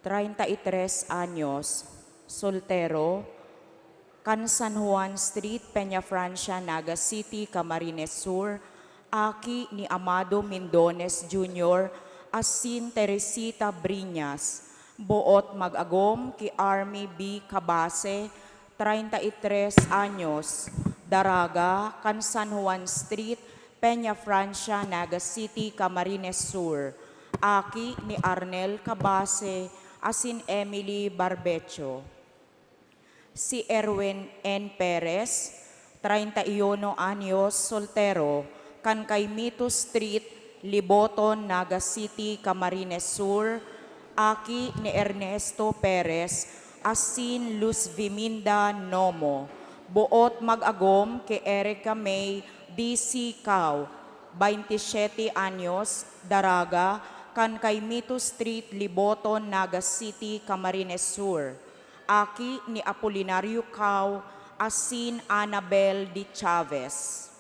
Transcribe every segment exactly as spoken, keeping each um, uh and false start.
Treinta y tres anyos, soltero, kan San Juan Street, Peñafrancia, Naga City, Camarines Sur, aki ni Amado Mindones Junior asin Teresita Briñas, boot mag-agom ki Army B. Cabase, treinta y tres anyos, daraga, kan San Juan Street, Peñafrancia, Naga City, Camarines Sur, aki ni Arnel Cabase asin Emily Barbecho. Si Erwin N. Perez, treinta y uno anyos, soltero, kan Caimito Street, Liboton, Naga City, Camarines Sur, aki ni Ernesto Perez asin Luzviminda Nomo, boot mag-agom ki Erica May D C Cao, baynte siyete anyos, daraga, kan Caimito Street, Liboton, Naga City, Camarines Sur, aki ni Apolinario Cao asin Annabel de Chavez.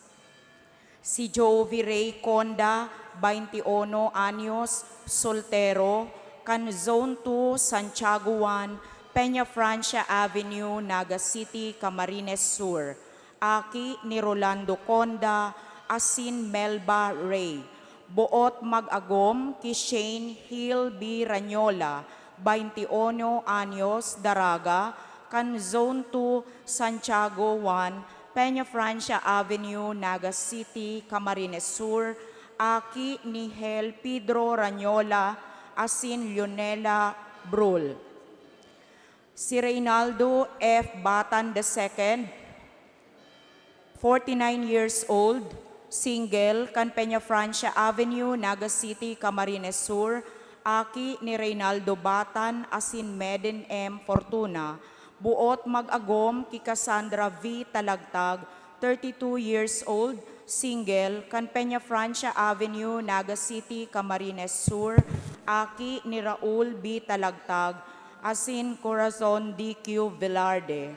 Si Jovi Ray Conda, baynte uno anyos, soltero, kan Zone two, Santiago one, Peñafrancia Avenue, Naga City, Camarines Sur, aki ni Rolando Conda asin Melba Ray. Boot mag-agom ki Shane Hill B. Ranyola, baynte uno anyos, daraga, kan Zone two, Santiago one, Peñafrancia Avenue, Naga City, Camarines Sur, aki ni Hel Pedro Ranyola asin Leonela Brul. Si Reynaldo F. Batan the second, forty-nine years old, single, kan Peñafrancia Avenue, Naga City, Camarines Sur, aki ni Reynaldo Batan asin Meden M. Fortuna, boot mag-agom ki Cassandra V. Talagtag, thirty-two years old, single, kan Peñafrancia Avenue, Naga City, Camarines Sur, aki ni Raul B. Talagtag asin Corazon D Q Velarde.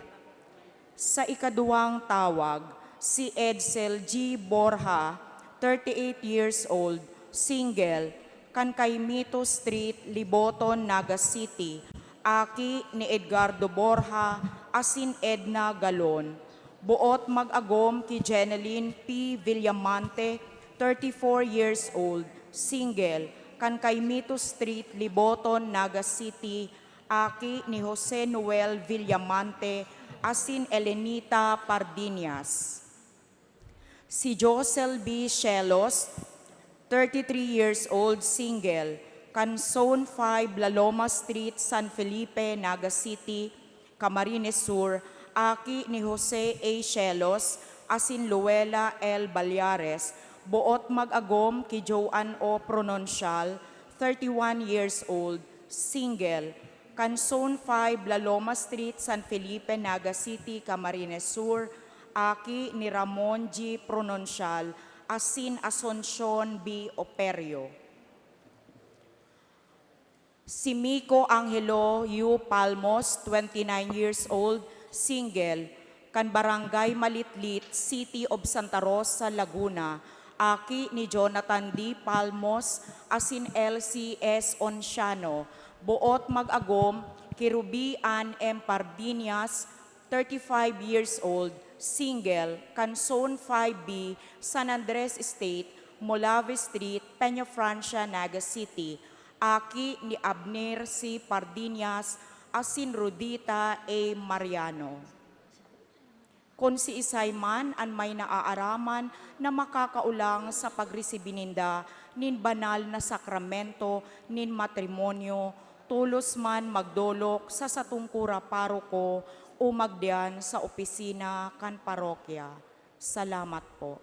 Sa ikaduwang tawag, si Edsel G. Borja, thirty-eight years old, single, kan Caimito Street, Liboton, Naga City, aki ni Edgardo Borja asin Edna Galon. Boot mag-agom ki Jeneline P. Villamante, thirty-four years old, single, kan Caimito Street, Liboton, Naga City, aki ni Jose Noel Villamante asin Elenita Pardiñas. Si Josel B. Shelos, thirty-three years old, single, kan Zone five, Laloma Street, San Felipe, Naga City, Camarines Sur, aki ni Jose A. Shelos asin Luela L. Ballares, boot mag-agom ki Joan O. Prononcial, thirty-one years old, single, kan Zone five, Laloma Street, San Felipe, Naga City, Camarines Sur, aki ni Ramon G. Prononcial asin Asuncion B. Operio. Si Miko Angelo Yu Palmos, twenty-nine years old, single, kan Barangay Malitlit, City of Santa Rosa, Laguna, aki ni Jonathan D. Palmos asin L C S Onciano, boot mag-agom ki Ruby Ann M. Pardiñas, thirty-five years old, single, kan Zone five B, San Andres Estate, Molave Street, Peñafrancia, Naga City, aki ni Abner C. Pardiñas asin Rudita A. Mariano. Kun siisay man an may naaaraman na makakaolang sa pagresibi ninda nin banal na sakramento nin matrimonyo, tolos man magdolok sa satong kura paroko o magdiyan sa opisina kan parokya. Salamat po.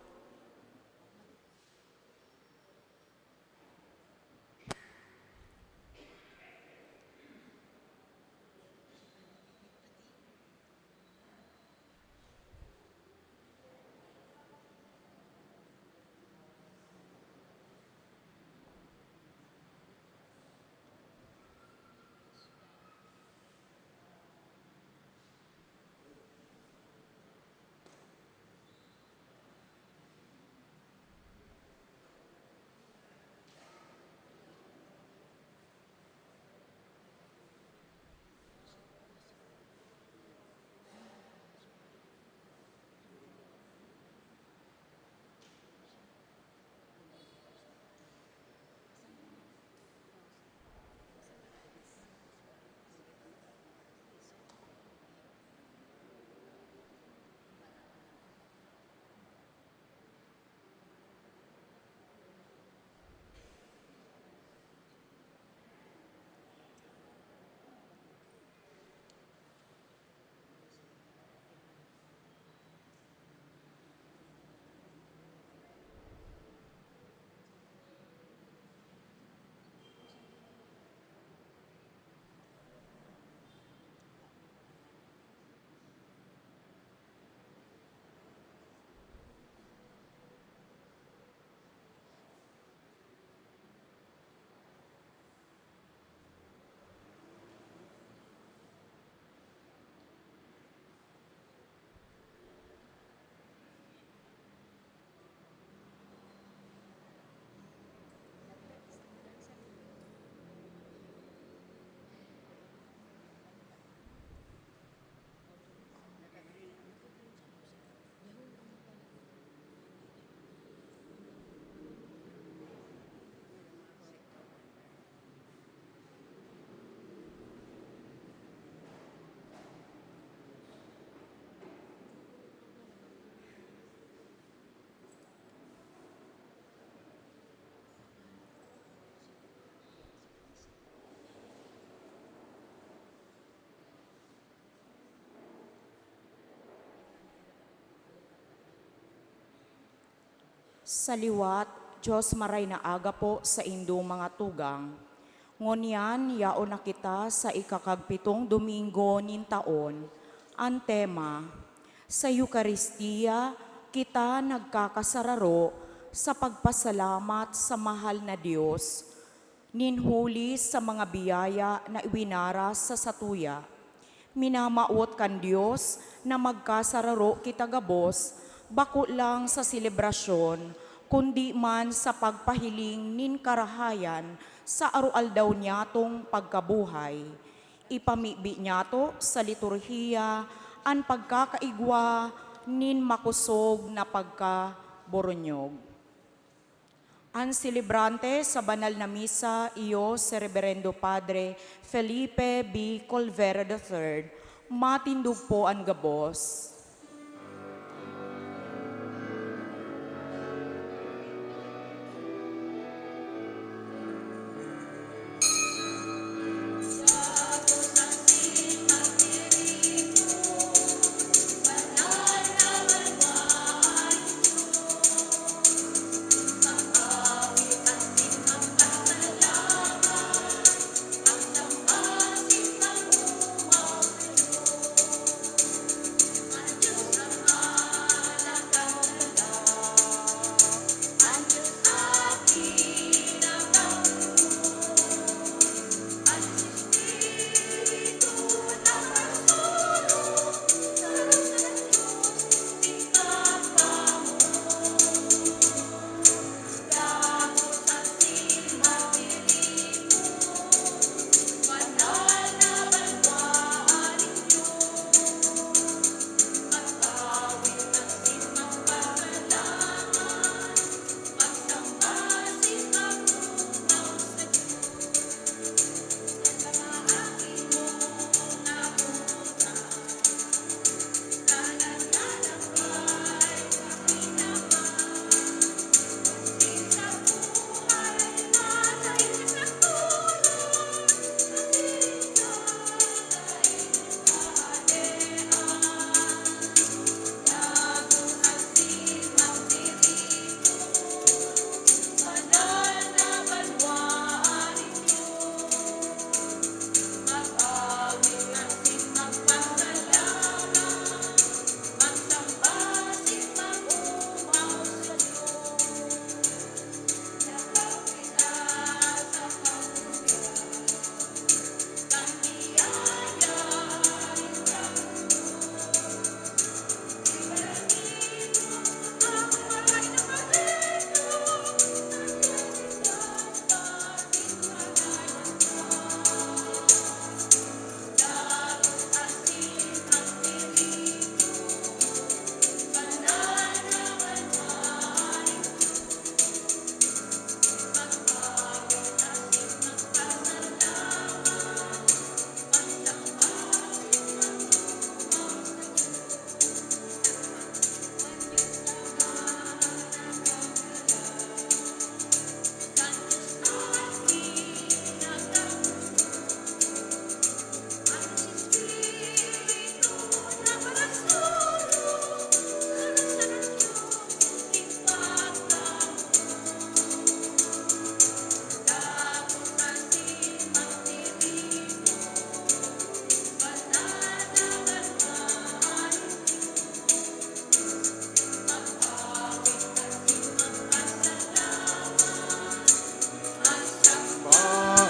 Sa liwat, Diyos, maray na aga po sa indong mga tugang. Ngunyan, yaon na kita sa ikakagpitong Domingo nin taon. An tema, sa Eukaristia, kita nagkakasararo sa pagpasalamat sa mahal na Dios, nin huli sa mga biyaya na iwinaras sa satuya. Minamawot kan Dios na magkasararo kita gabos, bako lang sa selebrasyon, kundi man sa pagpahiling nin karahayan sa aroaldaw niyatong pagkabuhay. Ipamibi niyato sa liturhiya an pagkakaigwa nin makosog na pagkaboronyog. An selebrante sa banal na misa, iyo si Reberendo Padre Felipe B. Colvera the third. Matindog po an gabos.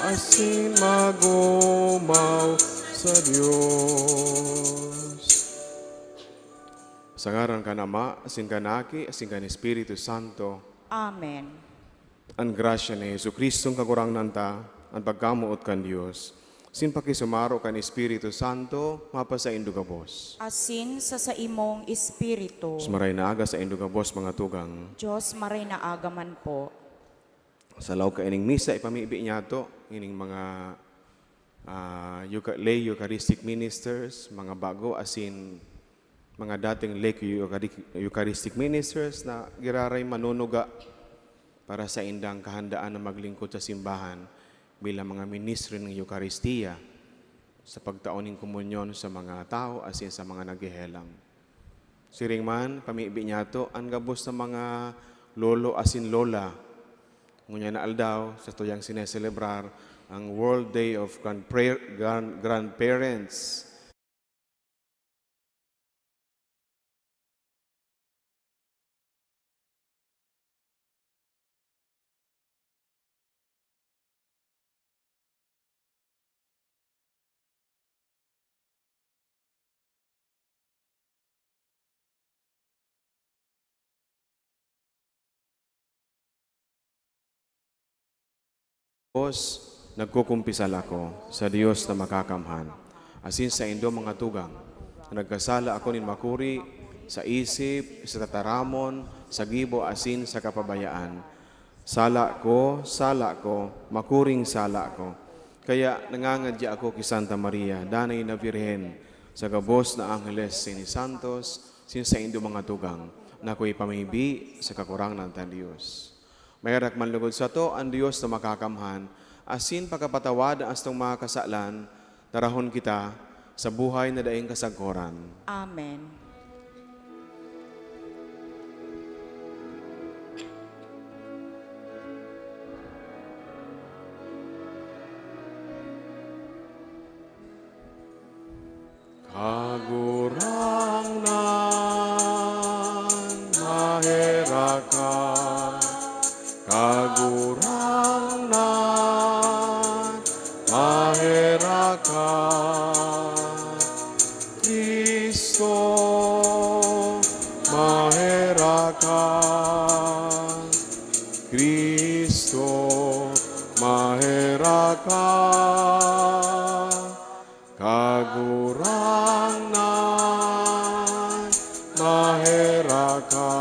Paasin magumaw sa Dios. Sa ngaran kan Ama, asin kan Aki, asin kan Espiritu Santo. Amen. An grasya ni Jesu-Cristong Kagurangnan ta, an pagkamoot kan Dios, asin pakisumaro kan Espiritu Santo, mapasaindo gabos. Asin sa saimong espiritu. Sa maray na aga saindo gabos, mga tugang. Diyos, maray na aga man po. Sa laog kaining misa, ipamibi niyato ining mga, ah, Eucha-, lay Eucharistic ministers, mga bago, asin mga dating lay Euchari-, Eucharistic ministers na giraray manunuga para sa indang kahandaan na maglingkod sa simbahan bilang mga ministro ng Eucharistia sa pagtao nin komunyon sa mga tawo asin sa mga naghehelang. Siring man, pamibi niyato an gabos na mga lolo asin lola. Ngunyan na aldaw, satuyang sineselebrar ang World Day of Grandpre-, Grand-, Grandparents. Dios, nagkukumpisal ako sa Dios na Makakamhan, asin saindo mga tugang, na nagkasala ako nin makuri sa isip, sa tataramon, sa gibo, asin sa kapabayaan. Sala ko, sala ko, makuring sala ko. Kaya nangangadya ako ki Santa Maria, danay na Birhen, sa gabos na angheles asin santos, asin saindo mga tugang, na akoy pamibi sa Kagurangnan tang Dios. Maherak man lugod sato an Dios na Makakamhan, asin pakapatawad an satong mga kasalan, darahon kita sa buhay na daing kasagkoran. Amen. Kagurangnan, maherak ka. Kagurangnan, maherak ka. Cristo, maherak ka. Cristo, maherak ka. Kagurangnan, maherak ka.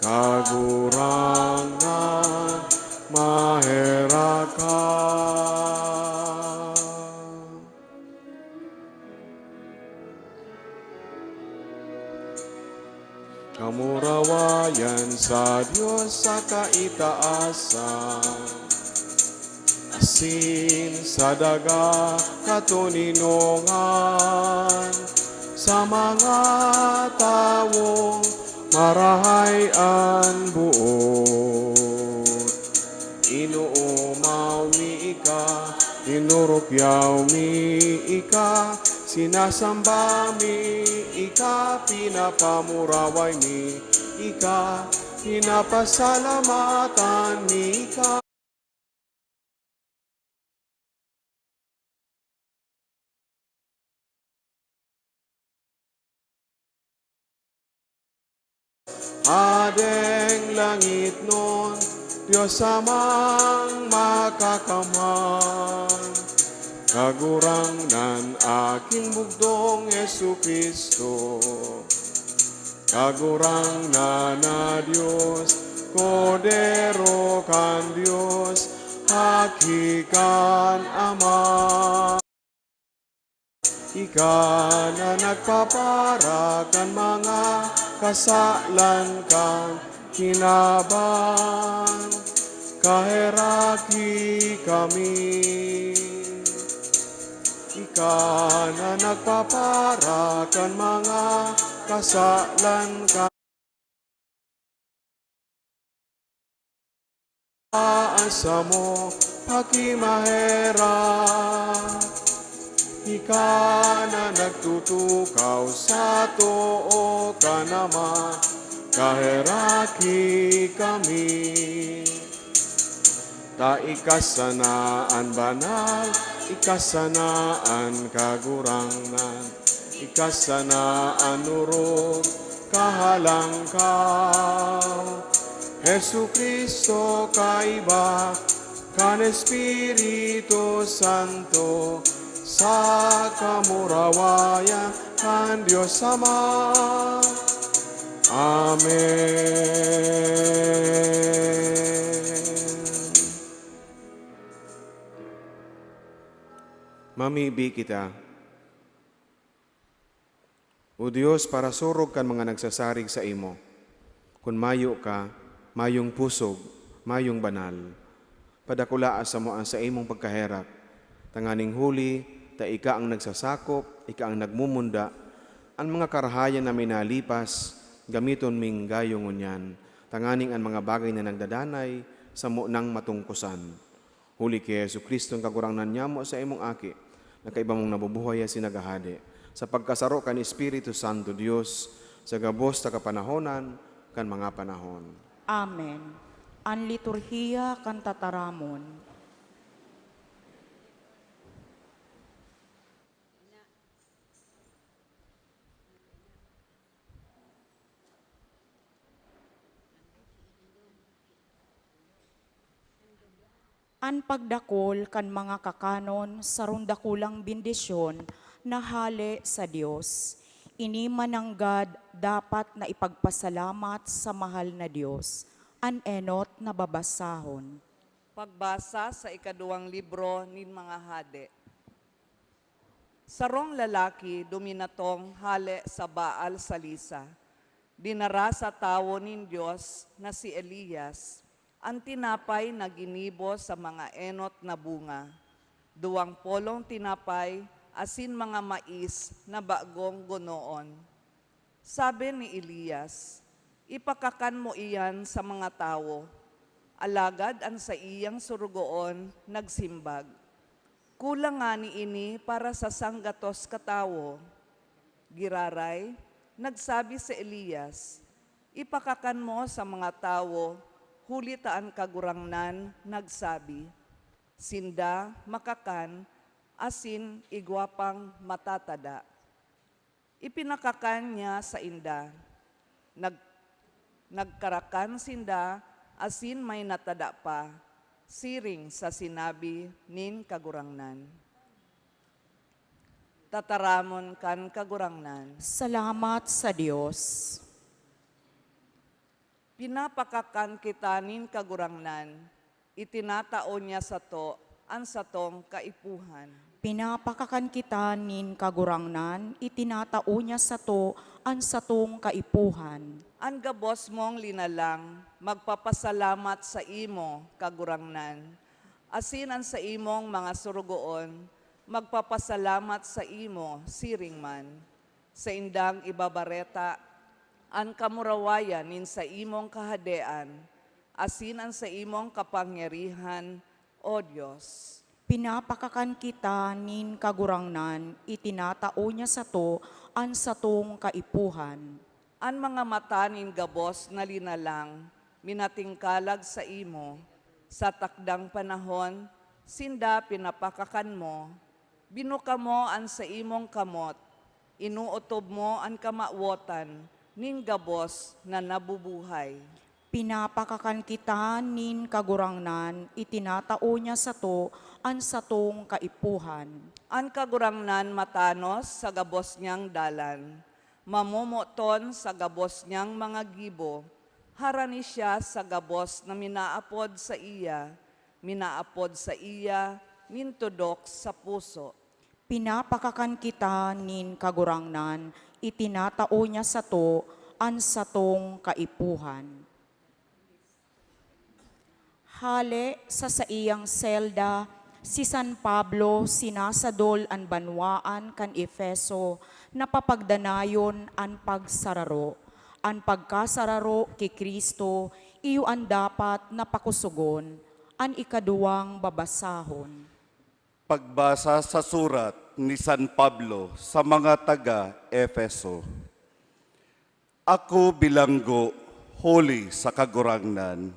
Kagurangnan, maherak ka. Kamurawayan sa Dios sa kaitaasan, asin sa daga katoninongan, sa mga tawong marahay an boot. Inoomaw mi ika, inurukyaw mi ika, sinasamba mi ika, pinapamuraway mi ika, pinapasalamatan mi ika. Hadeng langitnon, Dios Amang Makakamhan, Kagurangnan, aking bugdong Jesu-Cristo. Kagurangnan na Dios, Kordero kan Dios, Aki kan Ama. Ika na nagpapara kan mga kasalan kan kinaban, kaheraki kami. Ika na nagpapara kan mga kasalan kan An samo pakimaherak, ika na nagtutukaw sa too kan Ama, kaheraki kami. Ta ika sana an banal, ika sana an kagurangnan, ika sana an orog, kahalangkaw. Jesu-Cristo, kaiba kan Espiritu Santo, sa kamurawayan kan Dios Ama. Amen. Mamibi kita. O Dios, parasurog kan mga nagsasarig saimo. Kun mayo ka, mayong pusog, mayong banal. Padakulaa samo an saimong pagkaherak, tanganing huli ta ika an nagsasakop, ika an nagmumunda, an mga karahayan na minalipas, gamiton ming gayo ngunyan, tanganing an mga bagay na nagdadanay samo nang matungkosan. Huli ki Jesu-Cristo, an Kagurangnan nyamo, sa imong Aki, na kaiba mong nabubuhay asin naghahade, sa pagkasaro kan Espiritu Santo, Dios, sa gabos na kapanahonan kan mga panahon. Amen. An liturhiya kan tataramon. An pagdakul kan mga kakanon sarong dakulang bendisyon na hale sa Dios. Ini mananggad dapat na ipagpasalamat sa mahal na Dios. An enot na babasahon. Pagbasa sa ikaduwang libro nin mga Hade. Sarong lalaki duminatong hale sa Baal-Salisa. Dinara sa tawo nin Dios na si Elias an tinapay na ginibo sa mga enot na bunga, duwang polong tinapay asin mga mais na bagong gonoon. Sabi ni Elias, "Ipakakan mo iyan sa mga tawo." Alagad an saiyang sorogoon nagsimbag, "Kulang ngani ini para sa sanggatos ka tawo." Giraray, nagsabi si Elias, "Ipakakan mo sa mga tawo, huli ta an Kagurangnan nagsabi, 'Sinda makakan asin igwa pang matatada.'" Ipinakakan niya sainda. Nag-, nagkarakan sinda asin may natada pa, siring sa sinabi nin Kagurangnan. Tataramon kan Kagurangnan. Salamat sa Dios. Pinapakakan kita nin Kagurangnan, itinatao niya sato an satong kaipuhan. Pinapakakan kita nin Kagurangnan, itinatao niya sato an satong kaipuhan. An gabos mong linalang magpapasalamat saimo, Kagurangnan, asin an saimong mga sorogoon magpapasalamat saimo siring man. Saindang ibabareta an kamurawayan nin saimong kahadean asin an saimong kapangyarihan, O Dios. Pinapakakan kita nin Kagurangnan, itinatao niya sato an satong kaipuhan. An mga mata nin gabos na linalang minatingkalag saimo. Sa takdang panahon, sinda pinapakakan mo. Binuka mo an saimong kamot, inootob mo an kamawotan nin gabos na nabubuhay. Pinapakakan kita nin Kagurangnan, itinatao niya sato an satong kaipuhan. An Kagurangnan matanos sa gabos niyang dalan, mamomoton sa gabos niyang mga gibo. Harani siya sa gabos na minaapod saiya, minaapod saiya nin tudok sa puso. Pinapakakan kita nin Kagurangnan, itinatao niya sato an satong kaipuhan. Hale sa saiyang selda, si San Pablo sinasadol an banwaan kan Efeso na papagdanayon an pagsararo. An pagkasararo ki Cristo iyo an dapat na pakosogon. An ikaduwang babasahon. Pagbasa sa surat ni San Pablo sa mga taga Efeso. Ako bilanggo huli sa Kagurangnan,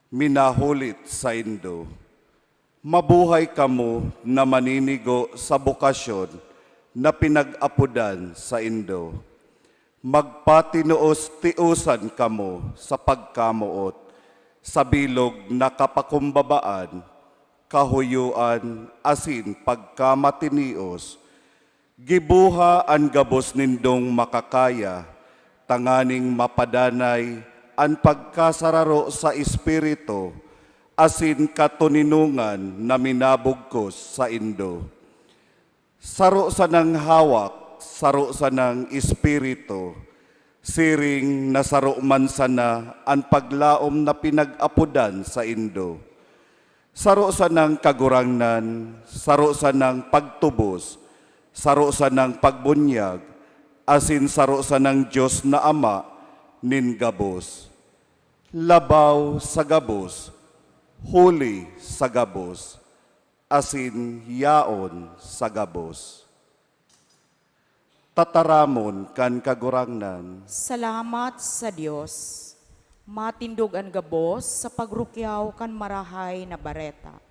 minahulit saindo. Mabuhay kamo na maninigo sa bokasyon na pinag-apodan saindo. Magpatinoos-tiosan kamo sa pagkamoot, sa bilog na kapakumbabaan, kahuyoan, asin pagkamatinios. Giboha an gabos nindong makakaya, tanganing mapadanay an pagkasararo sa Espiritu asin katoninongan na minabugkos saindo. Saro sanang hawak, saro sanang Espiritu, siring na saro man sana an paglaom na pinag-apodan saindo. Saro sanang Kagurangnan, saro sanang pagtubos, saro sanang pagbunyag, asin saro sanang Dios na Ama nin gabos. Labaw sa gabos, huli sa gabos, asin yaon sa gabos. Tataramon kan Kagurangnan. Salamat sa Dios. Matindog an gabos sa pagrukyaw kan Marahay na Bareta.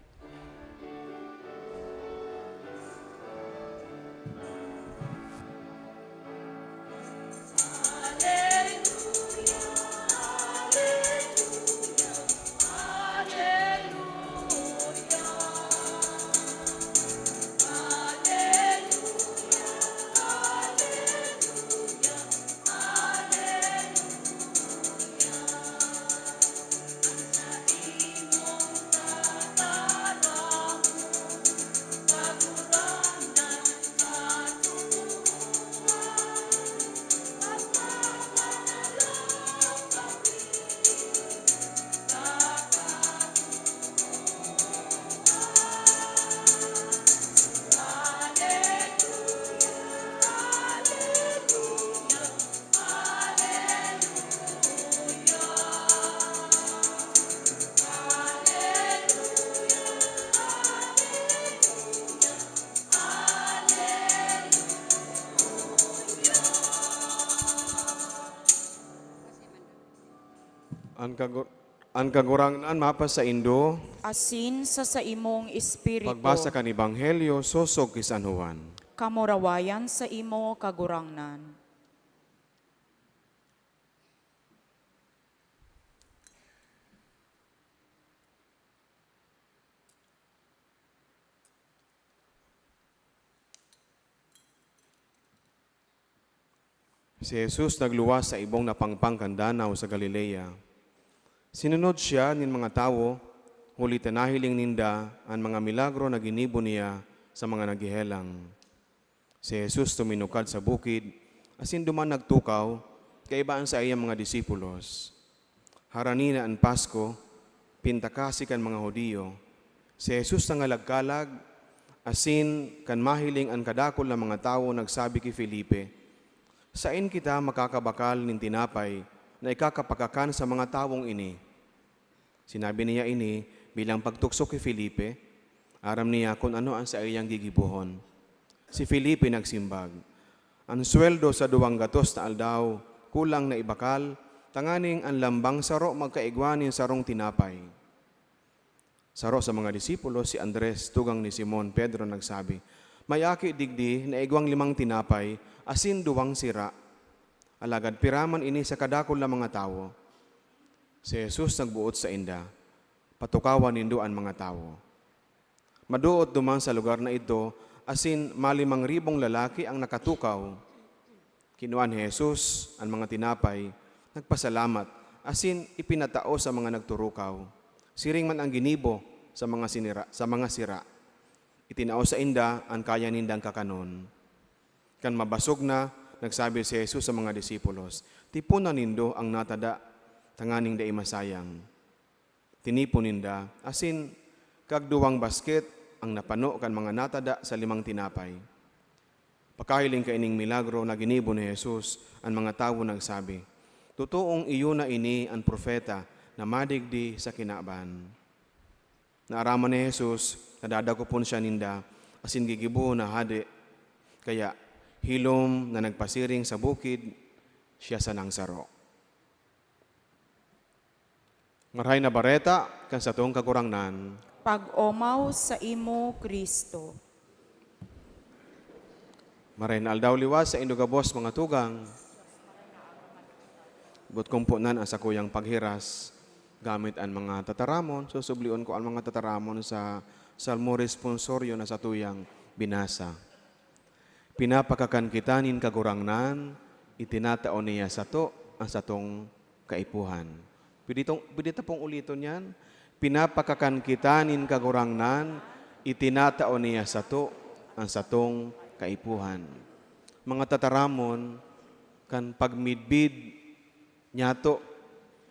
An kagu-, an Kagurangnan mapasaindo. Asin sa saimong espiritu. Pagbasa kan Ebanghelyo sosog ki San Juan. Kamurawayan saimo, Kagurangnan. Si Jesus nagluwas sa ibong napangpang kan danaw sa Galilea. Sinunod siya nin mga tawo, huli ta nahiling ninda an mga milagro na ginibo niya sa mga naghehelang. Si Jesus tuminukad sa bukid, asin duman nagtukaw kaiba an saiyang mga disipulos. Harani na an Pasko, pintakasi kan mga Judio, si Jesus nangalagkalag, asin kan mahiling an kadakul na mga tawo, nagsabi ki Felipe, "Saen kita makakabakal nin tinapay na ikakapakakan sa mga tawong ini?" Sinabi niya ini bilang pagtukso ki Felipe, aram niya kun ano an saiyang gigibohon. Si Felipe nagsimbag, "An sweldo sa duwang gatos na aldaw kulang na ibakal, tanganing an lambang saro magkaigwa nin sarong tinapay." Saro sa mga disipulo, si Andres, tugang ni Simon Pedro, nagsabi, "May aki digdi na igwang limang tinapay asin duwang sira. Alagad pira man ini sa kadakul na mga tawo?" Si Jesus nagboot sainda, "Patukawa nindo an mga tawo." Madoot duman sa lugar na idto, asin malimang ribong lalaki an nakatukaw. Kinua ni Jesus an mga tinapay, nagpasalamat, asin ipinatao sa mga nagturukaw. Siring man an ginibo sa mga sinira-, sa mga sira. Itinao sainda an kaya nindang kakanon. Kan mabasog na, nagsabi si Jesus sa mga disipulos, "Tiponan nindo an natada, tanganing dai masayang." Tinipon ninda, asin kagduwang basket an napano kan mga natada sa limang tinapay. Pakahiling kaining milagro na ginibo ni Jesus, an mga tawo nagsabi, "Totoong iyo na ini an propeta na madigdi sa kinaban." Naaraman ni Jesus na dadakopon siya ninda asin gigibohon na hade, kaya hilom na nagpasiring sa bukid, siya sanang saro. Marahay na Bareta kan satong Kagurangnan. Pag-omaw saimo, Cristo. Marahay na aldaw liwat saindo gabos, mga tugang. Boot kong punan an sakuyang paghiras gamit an mga tataramon. Susublion ko an mga tataramon sa Salmo Responsorio na satuyang binasa. Pinapakakan kita nin Kagurangnan, itinatao niya sato an satong kaipuhan. Pwede tong, pwede ta pong uliton yan? Pinapakakan kita nin Kagurangnan, itinatao niya sato an satong kaipuhan. Mga tataramon kan pagmidbid nyato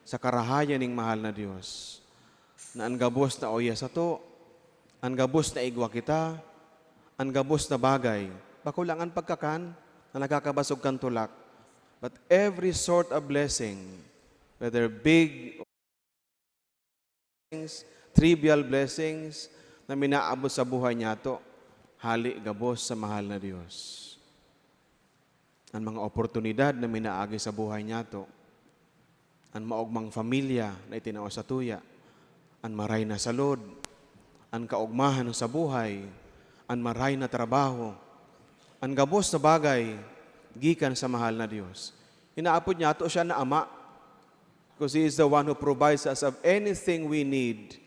sa karahayan ning mahal na Dios, na an gabos na oya sato, an gabos na igwa kita, an gabos na bagay, bako lang an pagkakan na nakakabasog kan tulak, but every sort of blessing, whether big blessings, trivial blessings na minaabot sa buhay niyato, hali gabos sa mahal na Dios. An mga oportunidad na minaagi sa buhay niyato, an maogmang pamilya na itinao satuya, an maray na salud, an kaogmahan sa buhay, an maray na trabaho, an gabos na bagay gikan sa mahal na Dios. Inaapod niyato siya na Ama, because He is the one who provides us of anything we need.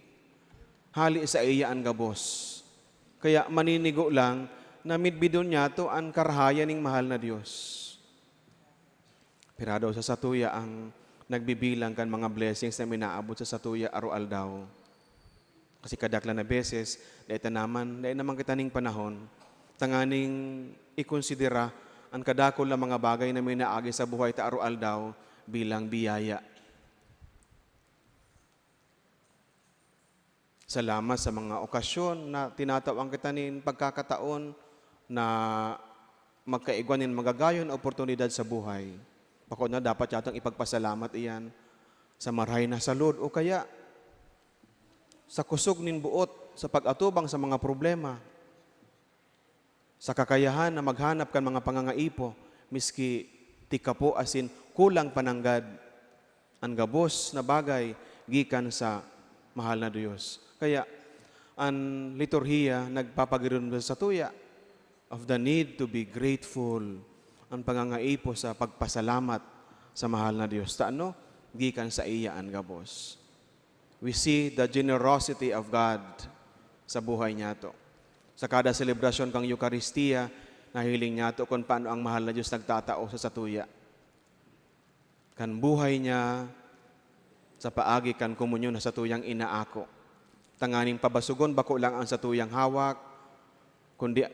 Hali sa iya an gabos. Kaya maninigo lang na midbidon niyato an karahayan ning mahal na Dios. Pirado sa satuya ang nagbibilang kan mga blessings na minaabot sa satuya aroaldaw. Kasi kadaklan na beses, dai ta naman, dai naman kita ning panahon tanganing ikonsidera an kadakul na mga bagay na minaagi sa buhay ta aroaldaw bilang biyaya. Salamat sa mga okasyon na tinatawan kita nin pagkakataon na magkaigwa nin magagayon na oportunidad sa buhay. Bako na dapat yatang ipagpasalamat iyan sa maray na salud o kaya sa kusog nin buot sa pag-atubang sa mga problema, sa kakayahan na maghanap kan mga pangangaipo, miski tikapo asin kulang pa nanggad an gabos na bagay gikan sa mahal na Dios. Kaya, an liturhiya nagpapagiromdom sa satuya of the need to be grateful, an pangangaipo sa pagpasalamat sa mahal na Dios. Ta ano? Gikan sa iya an gabos. We see the generosity of God sa buhay niyato. Sa kada selebrasyon kan Eukaristia, nahiling niyato kun paano ang mahal na Dios nagtatao sa satuya. Kan buhay niya sa paagi kan komunyon na satuyang inaako. Tanganing pabasogon bako lang ang satuyang hawak, kundi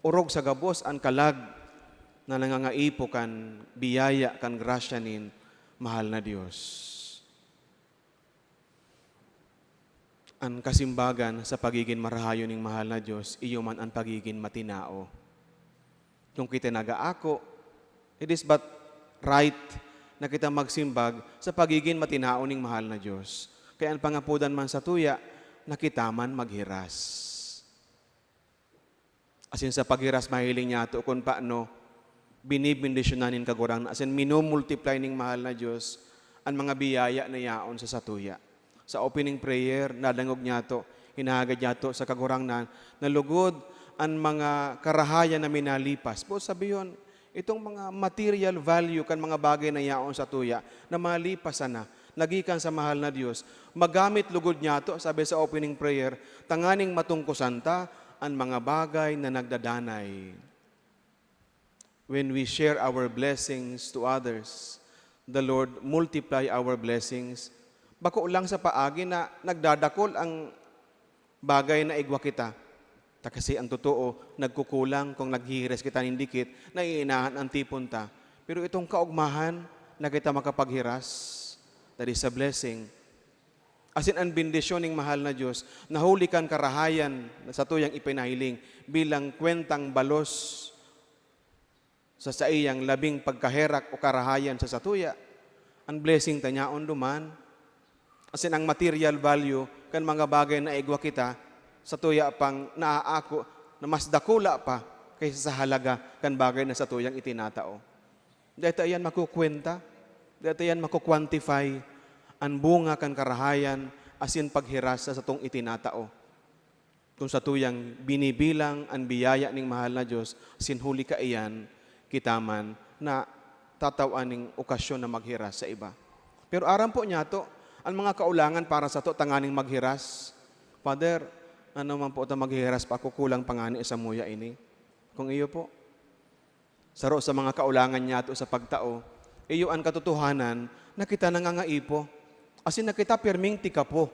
orog sa gabos an kalag na nangangaipo kan biyaya kan grasya nin mahal na Dios. An kasimbagan sa pagigin marahayon ning mahal na Dios, iyo man an pagigin matinao. Kung kita nagaako, it is but right na kita magsimbag sa pagigin matinao ning mahal na Dios. Kaya an pangapodan man satuya na kita man maghiras. Asin sa paghiras, mahiling niyato kun paano binibendisyonan nin Kagurangnan asin minumultiply ning mahal na Dios an mga biyaya na yaon sa satuya. Sa opening prayer, nadangog niyato, hinahagad niyato sa Kagurangnan na lugod an mga karahayan na minalipas. Boot sabihon, itong mga material value kan mga bagay na yaon satuya na malipas sana, na gikan sa mahal na Dios, magamit lugod niyato, sabi sa opening prayer, tanganing matungkosan ta an mga bagay na nagdadanay. When we share our blessings to others, the Lord multiply our blessings. Bako lang sa paagi na nagdadakul ang bagay na igwa kita. Ta kasi ang totoo, nagkukulang kung naghihiras kita nin dikit, naiinahan an tipon ta. Pero itong kaogmahan na kita makapaghiras, that is a blessing. Asin an bendisyon ning mahal na Dios, na huli kan karahayan na satuyang ipinahiling bilang kwentang balos sa saiyang labing pagkaherak o karahayan sa satuya, an blessing ta nyaon duman. Asin ang material value kan mga bagay na igwa kita, satuya pang naaako na mas dakula pa kaysa sa halaga kan bagay na satuyang itinatao. Dai ta iyan makukwenta, dai ta iyan maku-quantify an bunga kan karahayan asin paghiras sa satong itinatao. Kun satuyang binibilang an biyaya ning mahal na Dios, asin huli kaiyan, kita man na tatawan ning okasyon na maghiras sa iba. Pero aram po niyato, an mga kaulangan para sato tanganing maghiras, "Father, ano man po ta maghihiras pa ako, kulang pa ngani samuya ini." Kung iyo po, saro sa mga kaulangan niyato sa pagtao, iyo an katotohanan na kita nangangaipo, asin na kita pirming tikapo.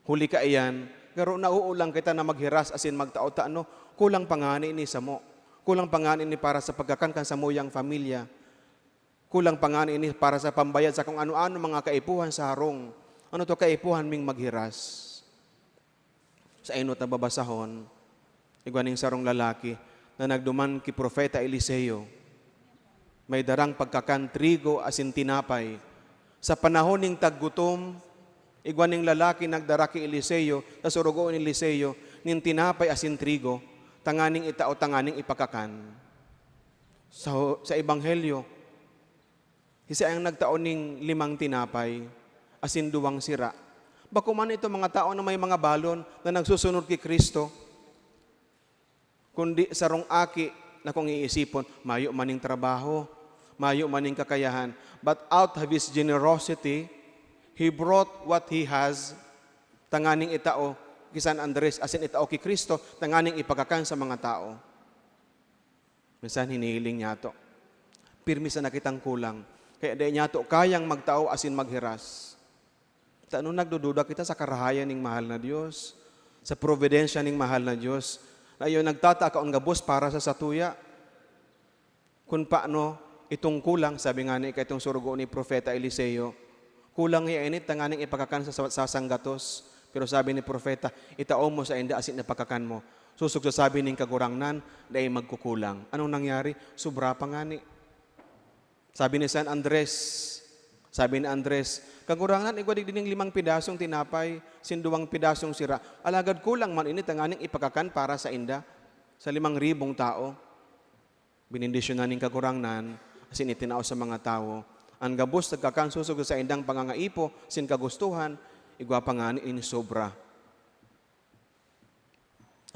Huli kaiyan, garo nauulang kita na maghiras asin magtao ta ano, kulang pa ngani ini samo. Kulang pa ngani ini para sa pagkakan kan samuyang pamilya. Kulang pa ngani ini para sa pambayad sa kung ano-ano mga kaipuhan sa harong. Ano to kaipuhan ming maghiras? Sa enot na babasahon, igwa ning sarong lalaki na nagduman ki Propeta Eliseo. May darang pagkakan trigo asin tinapay. Sa panahon ning taggutom, Igwa nin lalaki nagdara ki Eliseo, sa surugo ni Eliseo, nin tinapay asin trigo, tanganing itao, tanganing ipakakan. Sa, sa Ebanghelyo, siya ang nagtao ning limang tinapay asin duwang sira. Bako man itong mga tao na may mga balon na nagsusunod ki Cristo, kundi sarong aki na kung iisipon, mayo man ning trabaho, mayo man ning kakayahan. But out of his generosity, he brought what he has, tanganing itao ki San Andres, asin itao ki Cristo, tanganing ipakakan sa mga tao. Minsan hinihiling niyato. Pirmi sana kitang kulang. Kaya dai niyato kayang magtao asin maghiras. Ta ano nagdududa kita sa karahayan ning mahal na Dios, sa providensya ning mahal na Dios, na iyo nagtatakaon gabos para sa satuya. Kun paano itong kulang, sabi nga ni kaitong surugo ni Propeta Eliseo, kulang niya ini tanganing ipakakan sa, sa, sa sanggatos. Pero sabi ni Propeta, "Itao mo sa inda asin ipakakan mo." Sosog sa sabi ning Kagurangnan, dai magkukulang. Anong nangyari? Sobra pa ngani. Sabi ni San Andres, sabi ni Andres, "Kagurangnan, igwa digdi ning limang pidasong tinapay, sin duwang pidasong sira. Alagad kulang man ini tanganing ipakakan para sa inda, sa limang ribong tao." Benendisyonan nin Kagurangnan, asin itinao sa mga tawo. An gabos nagkakan sosog sa saindang pangangaipo, sin kagustuhan, igwa pa ngani nin sobra.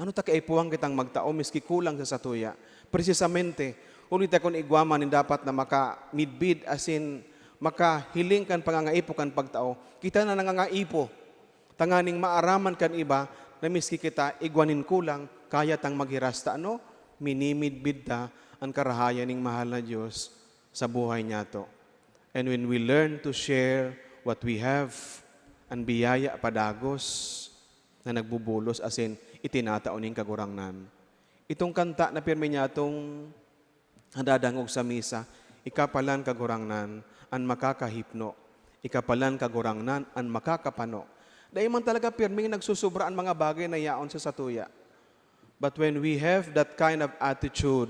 Ano ta kaipuhan kitang magtao miski kulang sa satuya? Presisamente, huli ta kun igwa man nin dapat na makamidbid asin makahiling kan pangangaipo kan pagtao, kita na nangangaipo tanganing maaraman kan iba na miski kita igwa nin kulang, kaya tang maghiras ta ano? Minimidbid ta an karahayan ning mahal na Dios sa buhay niyato. And when we learn to share what we have, an biyaya padagos na nagbubulos asin itinatao nin Kagurangnan. Itong kanta na pirmi niyatong nadadangog sa misa, "Ika palan, Kagurangnan, an makakahipno, ika palan, Kagurangnan, an makakapano." Dai man talaga pirming nagsusubra an mga bagay na yaon sa satuya. But when we have that kind of attitude,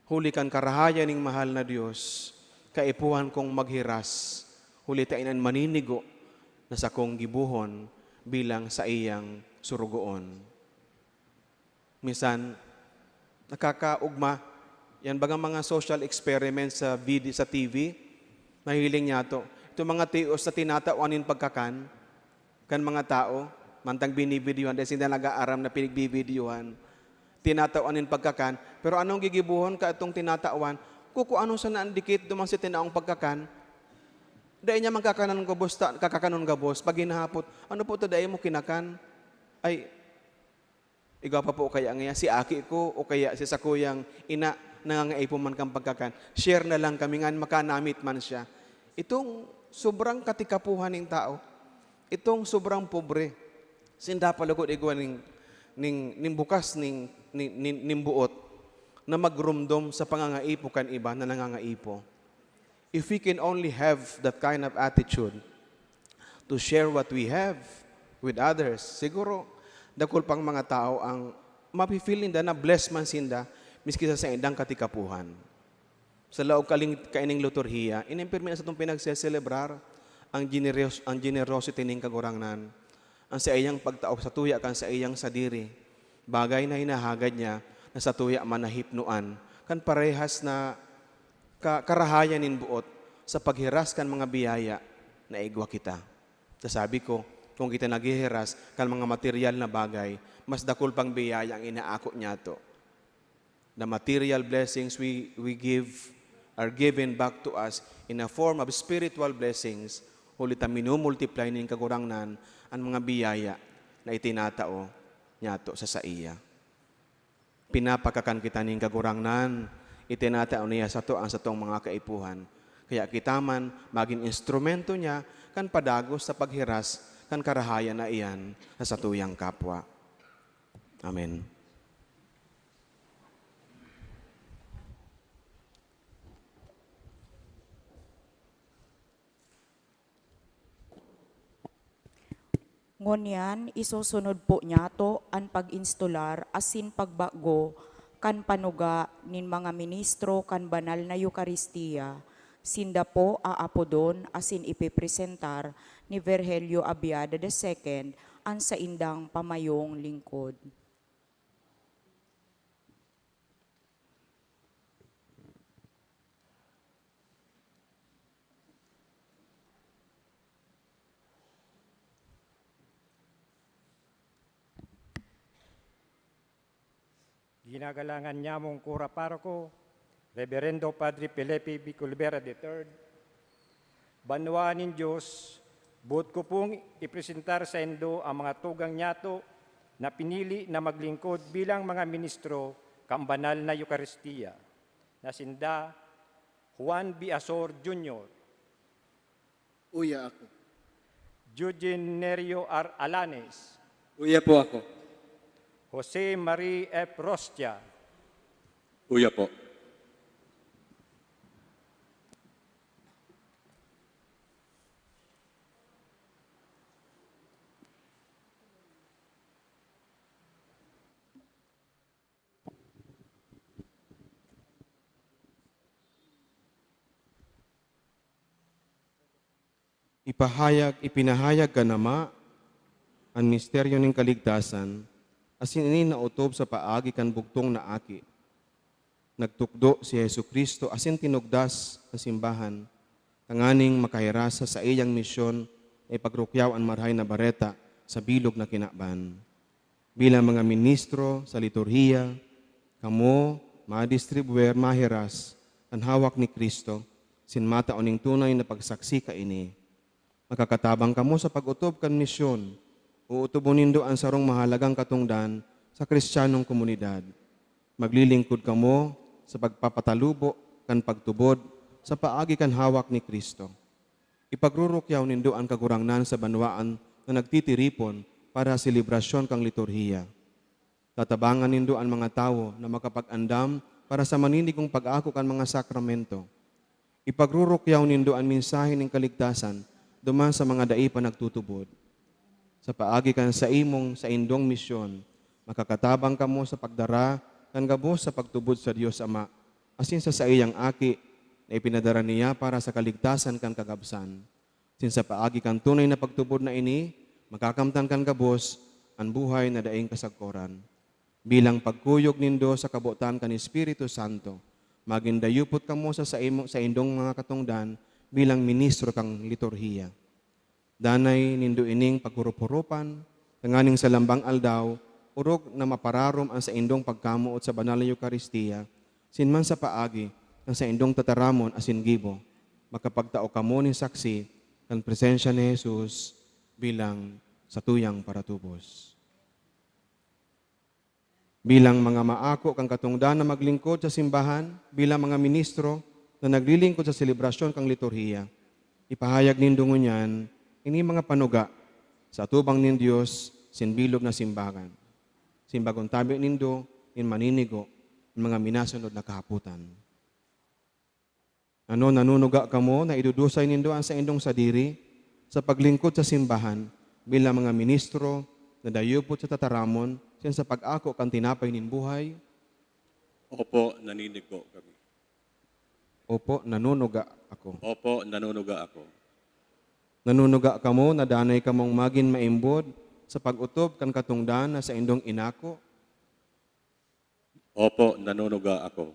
huli kan karahayan ning mahal na Dios, kaipuhan kong maghiras, huli ta iyan an maninigo na sakong gibohon bilang saiyang surugoon. Minsan, nakakaogma, yan bagang mga social experiments sa vid-, sa T V, mahiling niyato. Itong mga tios na tinatawan nin pagkakan kan mga tao, mantang binibidyohan, dahil sinda nag-aaram na pinagbibidyohan. Tinatawan nin pagkakan, pero anong gigibohon ka itong tinatawan? Kukuanon sana an dikit duman sa tinaong pagkakan. Dai niya man kakanon gabos, ta-, kakakanon gabos. Pag hinahapot, "Ano po ito dai mo kinakan?" Ay, igwa pa po kaya ngayon, si aki ko o kaya si sakuyang ina, nangangaipo man kan pagkakan. Share na lang kami, ngan makanamit man siya. Itong sobrang katikapohan nin tao, itong sobrang pobre, sinda pa lugod igwa ning, ning, ning bukas ning, ning, ning, ning buot na magromdom sa pangangaipo kan iba na nangangaipo. If we can only have that kind of attitude to share what we have with others, siguro dakul pang mga tao ang mafe-feel ninda na blessed man sinda miski sa saindang katikapohan. Sa laog kaling-, kaining liturhiya, inimpirmi na satong pinagseselebrar ang generos-, ang generosity ning Kagurangnan, ang saiyang pagtao satuya kan saiyang sadiri, bagay na hinahagad niya na satuya man nahipnoan kan parehas na ka-, karahayan nin buot sa paghiras kan mga biyaya na igwa kita. Sasabi ko, kung kita naghihiras kan mga material na bagay, mas dakul pang biyaya ang inaako niyato. The material blessings we, we give are given back to us in a form of spiritual blessings, huli ta minumultiply nin Kagurangnan an mga biyaya na itinatao niyato sa saiya. Pinapakakan kita nin Kagurangnan, itinatao niya sato an satong mga kaipuhan. Kaya kita man magin instrumento niya kan padagos sa paghiras kan karahayan na iyan sa satuyang kapwa. Amen. Ngunyan, isusunod po niyato an pag-instolar asin pagbago kan panuga nin mga ministro kan banal na Eukaristia Sinda po aapodon asin ipepresentar ni Virgilio Abiada the second an saindang pamayong lingkod. Ginagalangan nyamong Kura Paroko, Reberendo Padre Felipe Bicolbera the third, banwaan nin Dios, boot ko pong ipresentar saindo ang mga tugang nyato na pinili na maglingkod bilang mga ministro kan banal na Eukaristia, na sinda Juan B. Asor Junior, Uya ako. Eugenio R. Alanes, Uya po ako. Jose Marie F. Rostia, Uya po. Ipahayag, ipinahayag kan Ama an misteryo nin kaligtasan, asin ini naotob sa paagi kan bugtong na Aki. Nagtukdo si Jesu-Cristo asin tinugdas an simbahan tanganing makahiras sa saiyang misyon na ipagrukyaw an Marahay na Bareta sa bilog na kinaban. Bilang mga ministro sa liturhiya, kamo madistribuer mahiras kan hawak ni Cristo, sin matao ning tunay na pagsaksi kaini. Makakatabang kamo sa pag-otob kan misyon. Ootobon nindo an sarong mahalagang katongdan sa Kristiyanong komunidad. Maglilingkod kamo sa pagpapatalubo kan pagtubod sa paagi kan hawak ni Cristo. Ipagrurukyaw nindo an Kagurangnan sa banwaan na nagtitiripon para sa selebrasyon kan liturhiya. Tatabangan nindo an mga tawo na makapag-andam para sa maninigong pag-ako kan mga sakramento. Ipagrurukyaw nindo an mensahe nin kaligtasan duman sa mga dai pa nagtutubod. Sa paagi kan saimong, saindong misyon, makakatabang kamo sa pagdara kan gabos sa pagtubod sa Dios Ama asin sa saiyang Aki na ipinadara niya para sa kaligtasan kan kagabsan. Asin sa paagi kan tunay na pagtubod na ini, makakamtan kan gabos an buhay na daing kasagkoran. Bilang pagkuyog nindo sa kabotan kan Espiritu Santo, magin dayupot kamo sa saimo, saindong mga katongdan bilang ministro kan liturhiya. Danay nindo ining paghurup-hurupan, tanganing sa lambang aldaw, orog na mapararom an saindong pagkamoot sa banal na Eukaristia, sin man sa paagi kan saindong tataramon asin gibo, makapagtao kamo nin saksi kan presensya ni Jesus bilang satuyang paratubos. Bilang mga maako kan katongdan na maglingkod sa simbahan, bilang mga ministro na naglilingkod sa selebrasyon kan liturhiya, ipahayag nindo ngunyan ini mga panuga sa atubang nin Dios sin bilog na simbahan, sin bagong tabi nindo nin maninigo an mga minasunod na kahapotan. Ano, nanunuga kamo na idudusay nindo an saindong sadiri sa paglingkod sa simbahan bilang mga ministro na dayupot sa tataramon asin sa pag-ako kan tinapay nin buhay? Opo, naninigo kami. Opo, nanunuga ako. Opo, nanunuga ako. Nanunuga kamo na danay kamong magin maimbod sa pag-otob kan katongdan na saindong inako? Opo, nanunuga ako.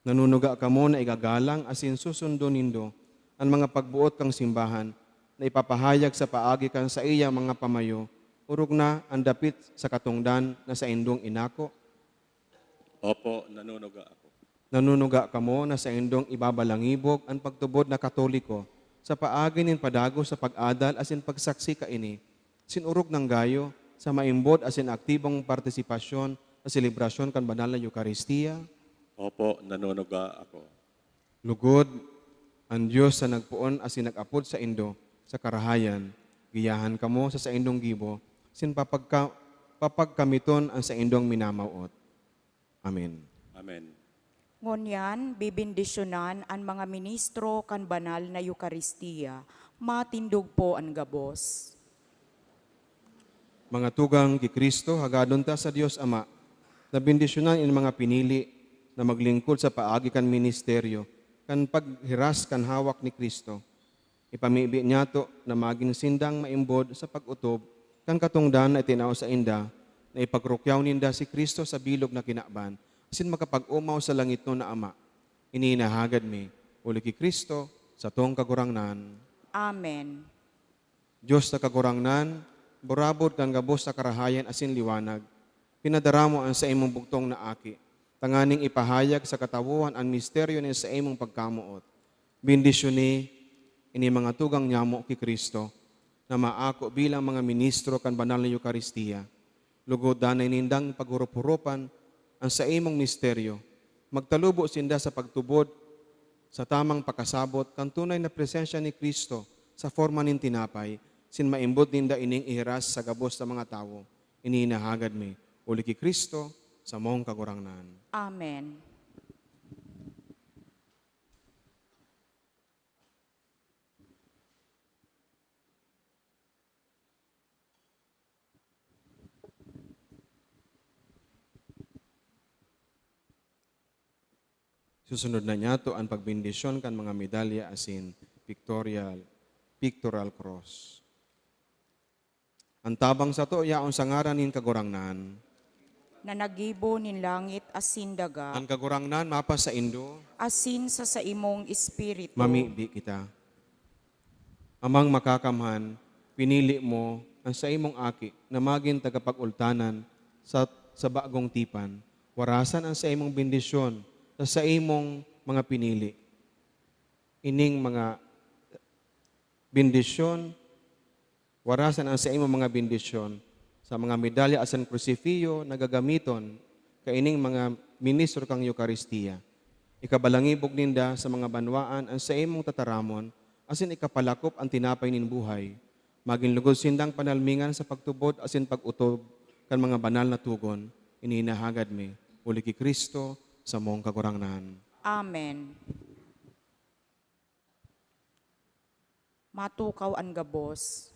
Nanunuga kamo na igagalang asin susundon nindo an mga pagboot kan simbahan na ipapahayag sa paagi kan saiyang mga pamayo, orog na an dapit sa katongdan na saindong inako? Opo, nanunuga ako. Nanunuga kamo na saindong ibabalangibog an pagtubod na Katoliko sa paagi nin padagos sa pag-adal asin pagsaksi kaini, sin orog nang gayo, sa maimbod asin aktibong partisipasyon sa selebrasyon kan banal na Eukaristia? Opo, nanunuga ako. Lugod, an Dios na nagpoon asin nag-apod saindo sa karahayan, giyahan kamo sa saindong gibo, sin papagka-, papagkamiton an saindong minamawot. Amen. Amen. Ngunyan, bebendisyonan an mga ministro kan banal na Eukaristia. Matindog po an gabos. Mga tugang ki Cristo, hagadon ta sa Dios Ama na bendisyonan in mga pinili na maglingkod sa paagi kan ministeryo kan paghiras kan hawak ni Cristo. Ipamibi niyato na magin sindang maimbod sa pag-otob kan katongdan na itinao sainda, na ipagrukyaw ninda si Cristo sa bilog na kinaban, asin makapag-omaw sa langitnon na Ama. Ini inahagad mi, huli ki Cristo, satong Kagurangnan. Amen. Dios na Kagurangnan, burabod kan gabos na karahayan asin liwanag, pinadara mo an saimong bugtong na Aki, tanganing ipahayag sa katawohan an misteryo nin saimong pagkamoot. Bendisyoni ini mga tugang nyamo ki Cristo, na maako bilang mga ministro kan banal na Eukaristia. Lugod danay nindang paghurup-hurupan an saimong misteryo. Magtalubo sinda sa pagtubod sa tamang pakasabot kan tunay na presensya ni Cristo sa forma nin tinapay, sin maimbod ninda ining ihiras sa gabos na mga tawo. Ini inahagad mi, huli ki Cristo, samong Kagurangnan. Amen. Susunod na niyato an pagbendisyon kan mga medalya asin pictorial, pictorial cross. An tabang sato yaon sa ngaran nin Kagurangnan. Na naggibo nin langit asin daga. An Kagurangnan mapasaindo. Asin sa saimong espiritu. Mamibi kita. Amang Makakamhan, pinili mo an saimong Aki na magin tagapag-ultanan sa, sa bagong tipan. Warasan an saimong bendisyon sa saimong mga pinili. Ining mga bendisyon, warasan an saimong mga bendisyon sa mga medalya asin krusifiyo na gagamiton kaining mga ministro kan Eukaristia. Ikabalangibog ninda sa mga banwaan an saimong tataramon, asin ikapalakop an tinapay nin buhay. Magin lugod sindang panalmingan sa pagtubod asin pag-otob kan mga banal na togon. Ini inahagad mi, huli ki Cristo, samong Kagurangnan. Amen. Matukaw an gabos.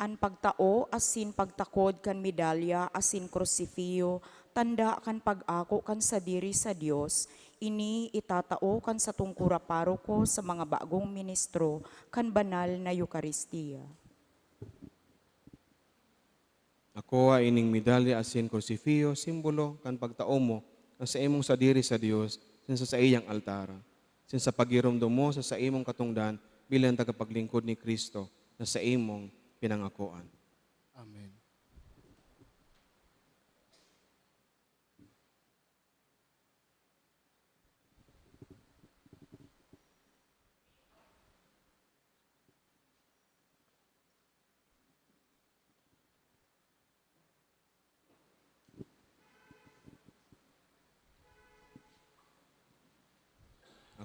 An pagtao asin pagtakod kan medalya asin krusifiyo, tanda kan pag-ako kan sadiri sa Dios, ini itatao kan satong kura paroko sa mga bagong ministro kan banal na Eukaristia. Akoa ining medalya asin krusifiyo, simbolo kan pagtao mo kan saimong sadiri sa Dios, asin sa saiyang altar, asin sa pagiromdom mo sa saimong katongdan bilang tagapaglingkod ni Cristo na saimong pinangakoan. Amen.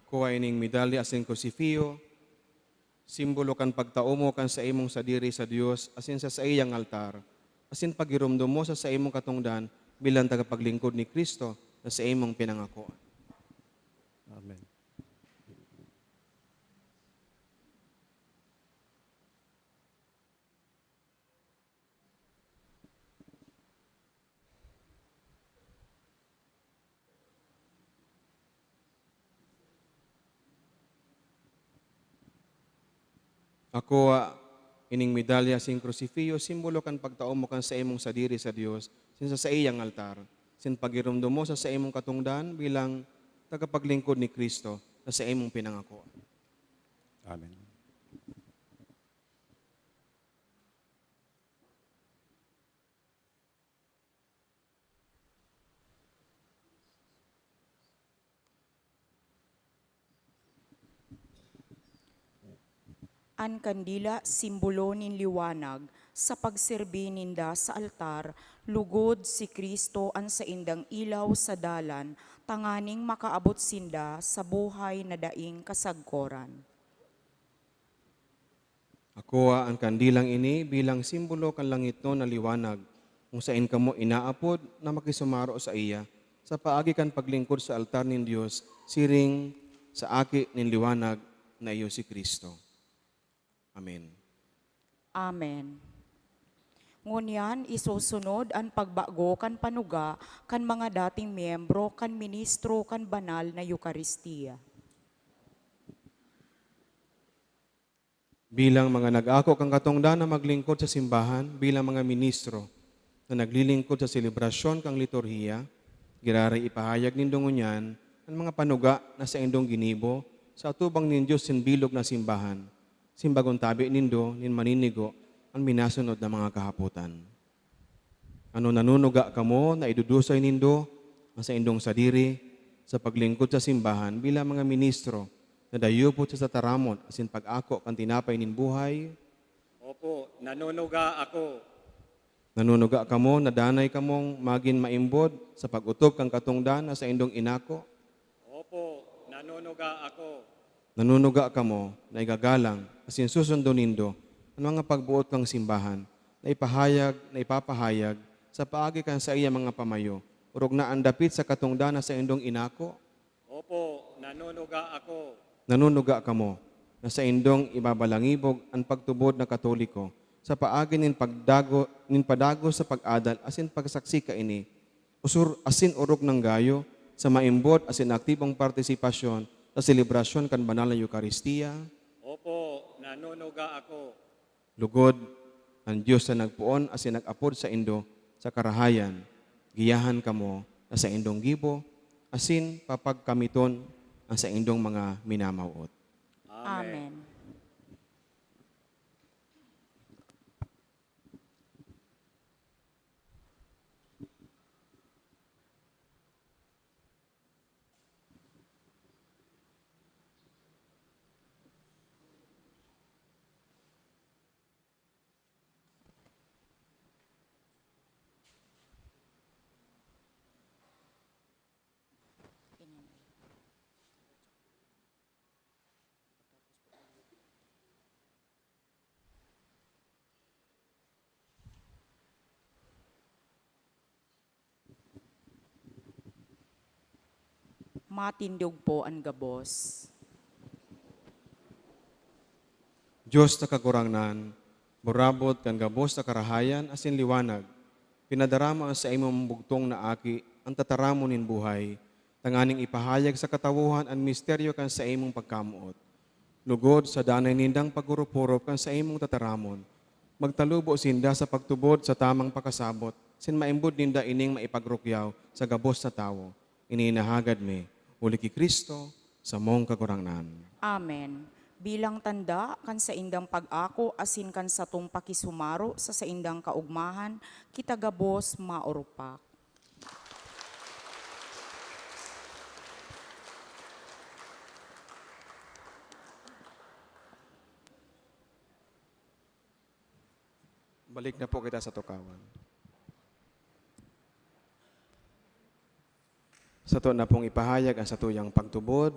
Akoa ining medalya asin krusifiyo, simbolo kan pagtao mo kan saimong sadiri sa Dios asin sa saiyang altar, asin pagiromdom mo sa saimong katongdan bilang tagapaglingkod ni Cristo na saimong pinangakoan. Amen. Akoa ining medalya asin krusifiyo, simbolo kan pagtao mo kan saimong sadiri sa Dios, asin sa saiyang altar, asin pagiromdom mo sa saimong katongdan bilang tagapaglingkod ni Cristo na saimong pinangakoan. Amen. An kandila, simbolo nin liwanag. Sa pagserbi ninda sa altar, lugod si Cristo an saindang ilaw sa dalan, tanganing makaabot sinda sa buhay na daing kasagkoran. Akoa an kandilang ini bilang simbolo kan langitnon na liwanag, kung saen kamo inaapod na makisumaro saiya, sa paagi kan paglingkod sa altar nin Dios, siring sa Aki nin Liwanag na iyo si Cristo. Amen. Amen. Ngunyan, isusunod an pagbago kan panuga kan mga dating miyembro kan ministro kan banal na Eukaristia. Bilang mga nag-ako kan katongdan na maglingkod sa simbahan, bilang mga ministro na naglilingkod sa selebrasyon kan liturhiya, giraray ipahayag nindo ngunyan an mga panuga na saindong ginibo sa atubang nin Dios nin bilog na simbahan, sin bagong tabi nindo nin maninigo an minasunod na mga kahapotan. Ano, nanunuga kamo na idudusay nindo an saindong sadiri sa paglingkod sa simbahan bilang mga ministro na dayupot sa tataramon asin pag-ako kan tinapay nin buhay? Opo, nanunuga ako. Nanunuga kamo na danay kamong magin maimbod sa pag-otob kan katongdan na saindong inako? Opo, nanunuga ako. Nanunuga kamo na igagalang asin susundon nindo an mga pagboot kan simbahan na ipahayag, na ipapahayag sa paagi kan saiyang mga pamayo, orog na an dapit sa katongdan na saindong inako? Opo, nanunuga ako. Nanunuga kamo na saindong ibabalangibog an pagtubod na Katoliko sa paagi nin pagdago-, nin padagos sa pag-adal asin pagsaksi kaini, osor-, asin orog nanggayo sa maimbod asin aktibong partisipasyon sa selebrasyon kan banal na Eukaristia? Opo, nanunuga ako. Lugod, an Dios na nagpoon asin nag-apod saindo sa karahayan, giyahan kamo sa saindong gibo, asin papagkamiton an saindong mga minamawot. Amen. Amen. Matindog po an gabos. Dios na Kagurangnan, burabot kan gabos na karahayan asin liwanag, pinadarama an saimong bugtong na Aki, an tataramon nin buhay, tanganing ipahayag sa katawohan an misteryo kan saimong pagkamoot. Lugod, sa danay nindang paghurup-hurup kan saimong tataramon, magtalubo sinda sa pagtubod sa tamang pakasabot, sin maimbod ninda ining maipagrukyaw sa gabos na tawo. Ini inahagad mi, huli ki Cristo, samong Kagurangnan. Amen. Bilang tanda kan saindang pag-ako asin kan satong pakisumaro sa saindang kaogmahan, kita gabos maorupak. Balik na po kita sa tukawan. Sato na pong ipahayag an satuyang pagtubod.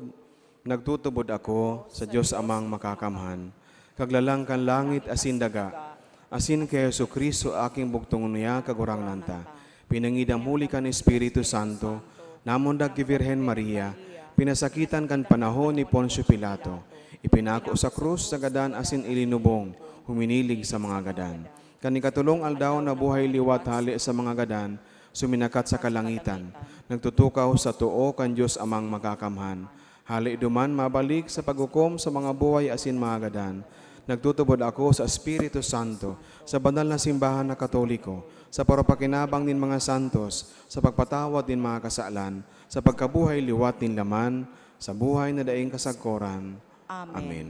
Nagtutubod ako sa Dios Amang Makakamhan, Kaglalang kan langit asin daga, asin ki Jesu-Cristo, aking bugtong niya, Kagurangnan ta, pinangidam huli kan Espiritu Santo, namundag ki Birhen Maria, pinasakitan kan panahon ni Poncio Pilato, ipinako sa krus sa gadan asin ilinubong, huminilig sa mga gadan. Kan ikatolong aldaw, nabuhay liwat hale sa mga gadan, suminakat sa kalangitan, nagtutukaw sa too kan Dios Amang Makakamhan. Hale duman, mabalik sa paghukom sa mga buhay asin mga gadan. Nagtutubod ako sa Espiritu Santo, sa banal na simbahan na Katoliko, sa parapakinabang nin mga santos, sa pagpatawad nin mga kasalan, sa pagkabuhay liwat nin laman, sa buhay na daing kasagkoran. Amen. Amen.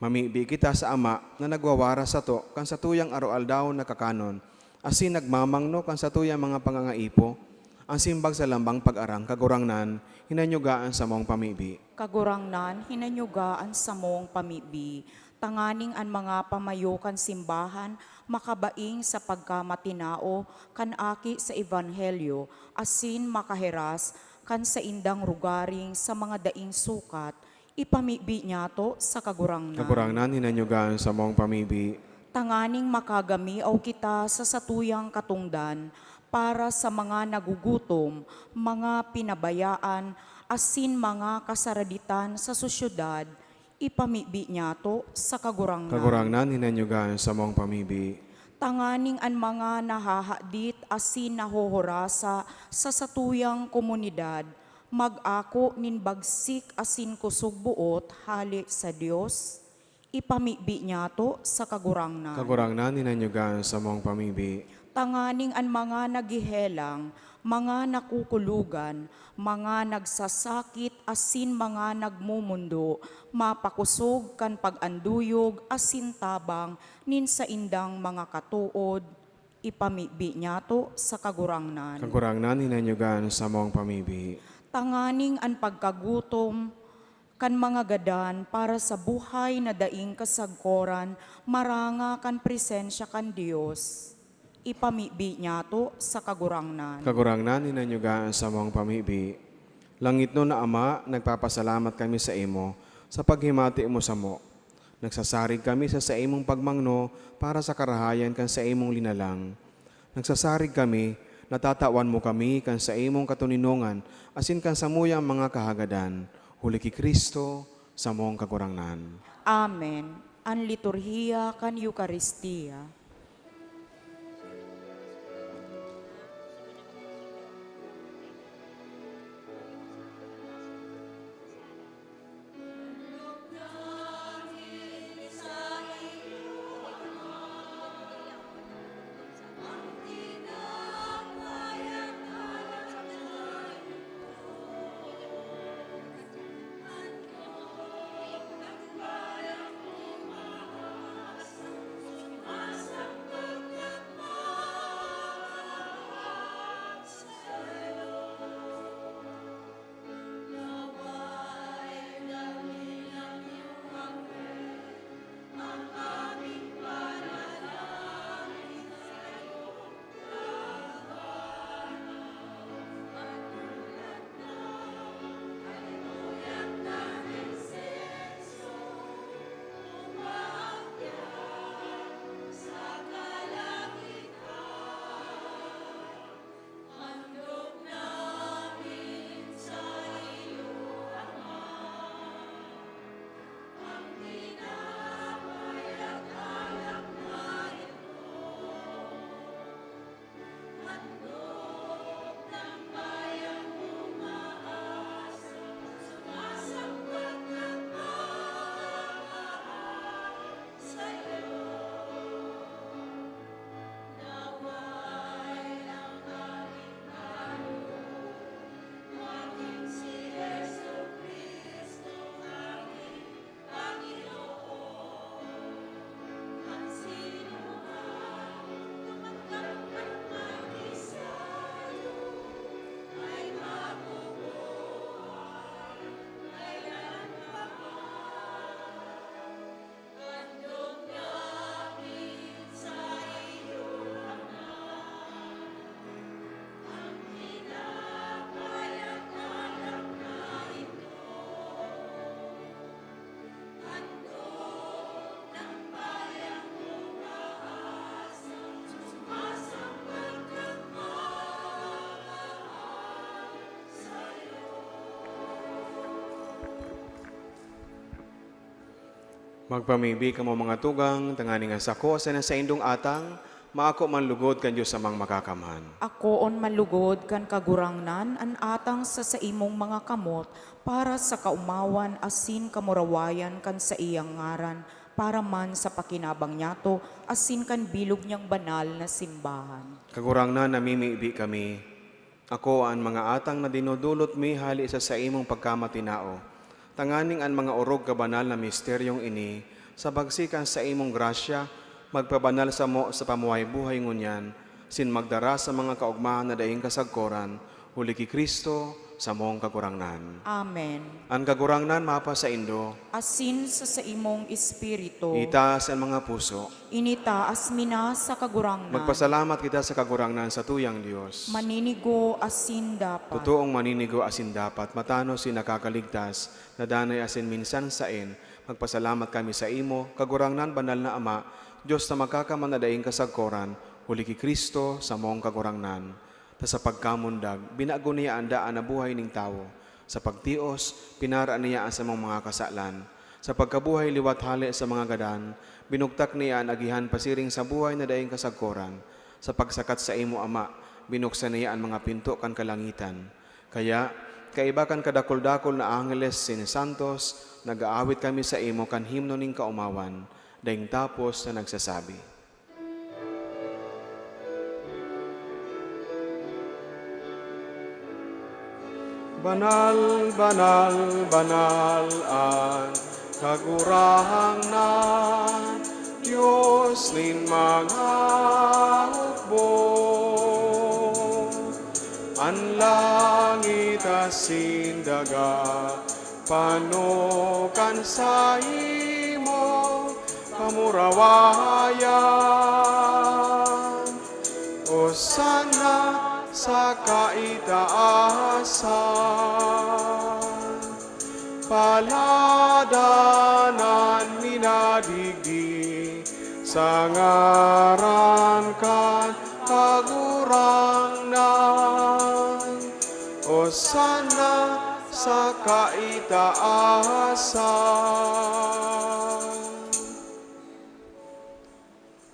Mamibi kita sa Ama na nagwawaras sato kan satuyang aroaldaw na kakanon, asin nagmamangno kan satuyang mga pangangaipo. An simbag sa lambang pag-arang, Kagurangnan, hinanyuga an samong pamibi. Kagurangnan, hinanyuga an samong pamibi, tanganing an mga pamayo kan simbahan makabaing sa pagkamatinao kan aki sa ebanghelyo, asin makahiras kan saindang rugaring sa mga daing sukat, ipamibi niyato sa Kagurangnan. Kagurangnan, hinanyuga an samong pamibi. Tanganing makagamiaw kita sa satuyang katongdan para sa mga nagugutom, mga pinabayaan, asin mga kasaraditan sa sosyedad, ipamibi niyato sa Kagurangnan. Kagurangnan, hinanyuga an samong pamibi. tanganing an mga nahahadit asin nahohorasa sa satuyang komunidad mag-ako nin bagsik asin kosog boot hale sa Dios. Ipamibi niyato sa Kagurangnan. Kagurangnan, hinanyugan sa mong pamibi. Tanganing an mga naghehelang, mga nakukulogan, mga nagsasakit, asin mga nagmomondo, mapakosog kan pag-anduyog asin tabang nin saindang mga katood, ipamibi niyato sa Kagurangnan. Kagurangnan, hinanyugan sa mong pamibi. Tanganing an pagkagutom kan mga gadan para sa buhay na daing kasagkoran maranga kan presensya kan Dios, ipamibi niyato sa Kagurangnan. Kagurangnan, hinanyugan sa mong pamibi. Langitnon na Ama, nagpapasalamat kami sa imo sa paghimati mo samo. Nagsasarig kami sa saimong pagmangno para sa karahayan kan saimong linalang. Nagsasarig kami, natatawan mo kami kan saimong katoninongan asin kan samuyang mga kahagadan, huli ki Cristo, samong Kagurangnan. Amen. An liturhiya kan Eukaristia. Magpamibi kamo, mga tugang, tanganing an sako asin an saindong atang maako man lugod kan Dios Amang Makakamhan. Akoon man lugod kan Kagurangnan an atang sa saimong mga kamot, para sa kaomawan asin kamurawayan kan saiyang ngaran, para man sa pakinabang niyato asin kan bilog niyang banal na simbahan. Kagurangnan, namimibi kami. Ako an mga atang na dinodolot mi hale sa saimong pagkamatinao, tanganing an mga orog kabanal na misteryong ini, sa bagsi kan saimong grasya, magpabanal samo sa pamuhay-buhay ngunyan, sin magdara sa mga kaogmahan na daing kasagkoran, huli ki Cristo, samong Kagurangnan. Amen. An Kagurangnan mapasaindo. Asin sa saimong espiritu. Itaas an mga puso. Initaas mi na sa Kagurangnan. Magpasalamat kita sa Kagurangnan, satuyang Dios. Maninigo asin dapat. Totoong maninigo asin dapat, matanos asin nakakaligtas, na danay asin minsan saen. Magpasalamat kami saimo, Kagurangnan, banal na Ama, Dios na magkakamhan na daing kasagkoran, huli ki Cristo, samong Kagurangnan. Ta sa pagkamundag, binago niya an daan na buhay nin tawo. Sa pagtios, pinara niya an samong mga kasalan. Sa pagkabuhay liwat hale sa mga gadan, binugtak niya an agihan pasiring sa buhay na daing kasagkoran. Sa pagsakat saimo, Ama, binuksan niya an mga pinto kan kalangitan. Kaya, kaiba kan kadakul-dakul na angheles sin santos, nag-aawit kami saimo kan himno nin kaomawan, daing tapos na nagsasabi, "Banal, banal, banal an Kagurangnan, Dios nin mga hukbo. An langit asin daga pano kan saimong kamurawayan. Hosanna sa kaitaasan. Paladan an minadigdi sa ngaran kan Kagurangnan. Hosanna sa kaitaasan."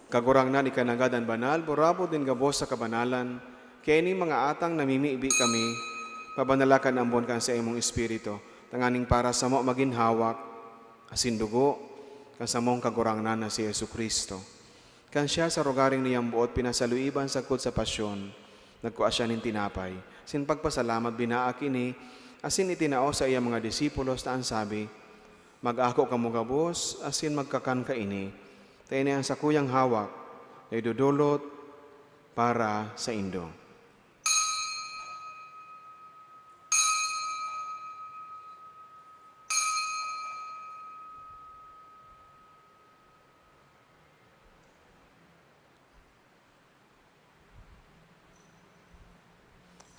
Kagurangnan, ika nanggad an banal, burabod nin gabos sa kabanalan. Kaya ining mga atang namimibi kami, pabanala kan ambon kan saimong Espiritu, tanganing para samo magin hawak asin dugo kan samong Kagurangnan na si Jesu-Cristo. Kan siya sa rogaring niyang boot pinasaluiban sagkod sa pasyon, nagkua siya nin tinapay, sin pagpasalamat binaak ini, asin itinao sa iyang mga disipulos na an sabi, "Mag-ako kamo gabos asin magkakan kaini, ta ini an sakuyang hawak na idodolot para saindo."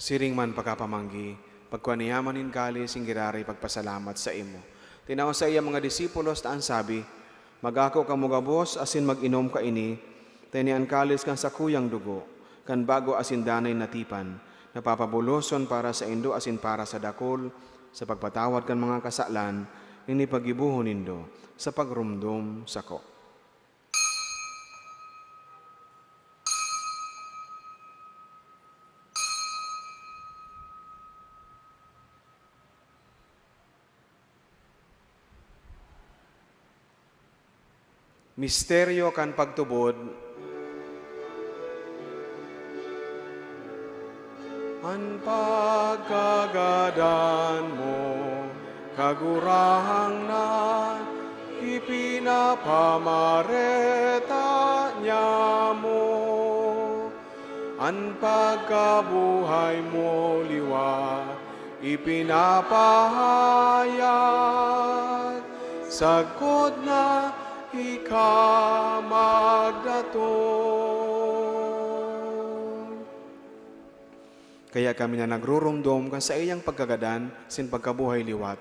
Siring man pakapamanggi, pagkua niya man nin kalis, nin giraray pagpasalamat saimo, tinao sa iya mga disipulos ta an sabi, "Mag-ako kamo gabos asin mag-inom kaini, ta ini an kalis kan sakuyang dugo, kan bago asin danay na tipan, na papabuloson para saindo asin para sa dakul, sa pagpatawad kan mga kasalan, nin ipaggibohon nindo sa pagromdom sako." Misteryo kan pagtubod. An pagkagadan mo, Kagurangnan, ipinapamareta niamo. An pagkabuhay mo liwat ipinapahayag, sagkod na ika magdatong. Kaya kami na nagruromdom kan saiyang pagkagadan sin pagkabuhay liwat,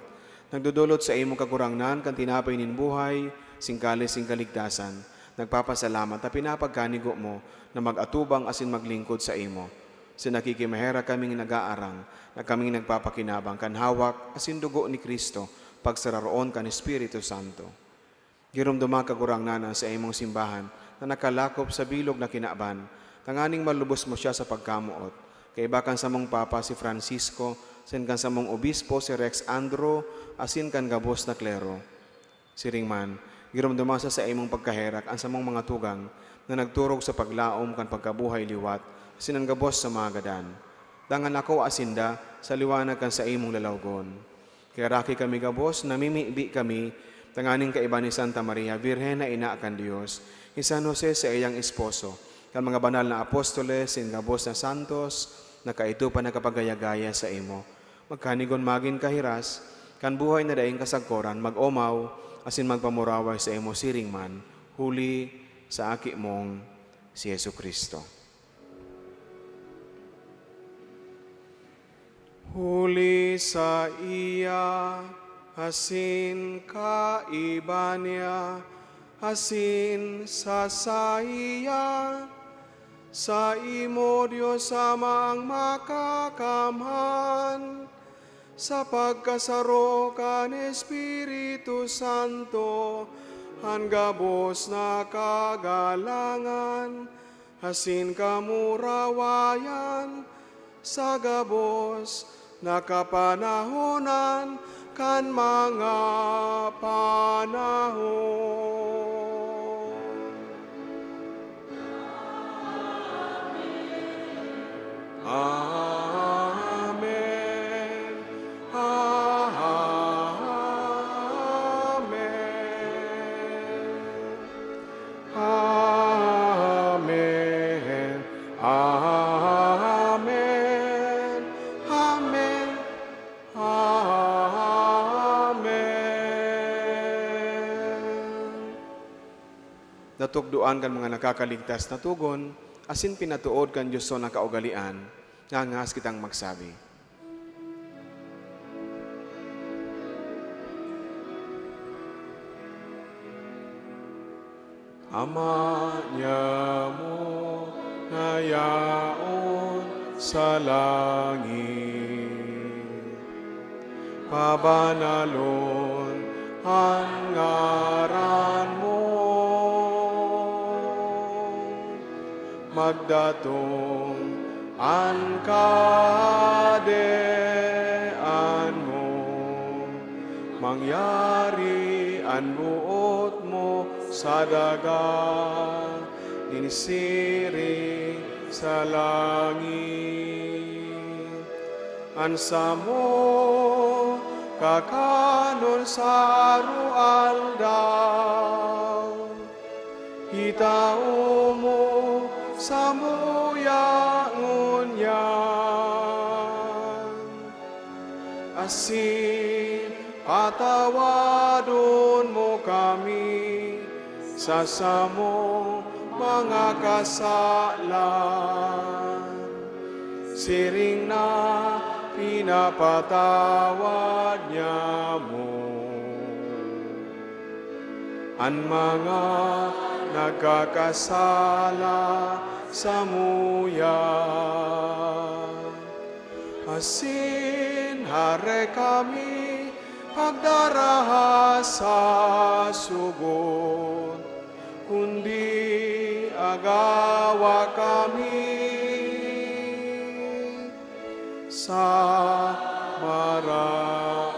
nagdodolot saimo, Kagurangnan, kan tinapay nin buhay, sin kalis nin kaligtasan. Nagpapasalamat ta pinapagkanigo mo na mag-atubang asin maglingkod saimo. Sin nakikimaherak kaming nag-aarang, na kaming nagpapakinabang kan hawak asin dugo ni Cristo, pagsararoon kan Espiritu Santo. Giromdoma, Kagurangnan, an saimong simbahan na nakalakop sa bilog na kinaban, tanganing malubos mo siya sa pagkamoot, kaiba kan samong Papa, si Francisco, asin kan samong Obispo, si Rex Andro, asin kan gabos na klero. Siring man, giromdoma sa saimong pagkaherak an samong mga tugang na nagturog sa paglaom kan pagkabuhay liwat asin an gabos sa mga gadan. Dangan akoa sinda sa liwanag kan saimong lalawgon. Kaheraki kami gabos, namimibi kami, tanganing kaiba ni Santa Maria, Birhen na ina kan Dios, ni San Jose, saiyang esposo, kan mga banal na apostoles, nin gabos na santos, na kaidto pa nakapagaya-gaya saimo. Magkanigon magin kahiras, kan buhay na daing kasagkoran, mag-omaw, asin magpamuraway saimo siring man, huli sa Aki mong si Jesu-Cristo. Huli saiya, asin kaiba niya, asin sa saiya, saimo, Dios Amang Makakamhan, Sa pagkasaro kan Espiritu Santo, an gabos na kagalangan asin kamurawayan sa gabos na kapanahonan kan mga panahon. Amen. Amen. Amen. Amen. Amen. Natukdoan kan mga nakakaligtas na togon, asin pinatood kan Dios na kaugalean, ngangas kitang magsabi. Ama niamo na yaon sa langit, pabanalon an ngaran mo. Magdatong an Kahadean mo, mangyari an boot mo sa daga nin siring sa langit. An samo kakanon sa aroaldaw, itao mo samuya ngunyan, asin patawadon mo kami sa samong mga kasalan, siring na pinapatawad niamo an mga nagkakasala samuya. Asin hare kami pagdaraha sa sugod, kundi agawa kami sa maraot.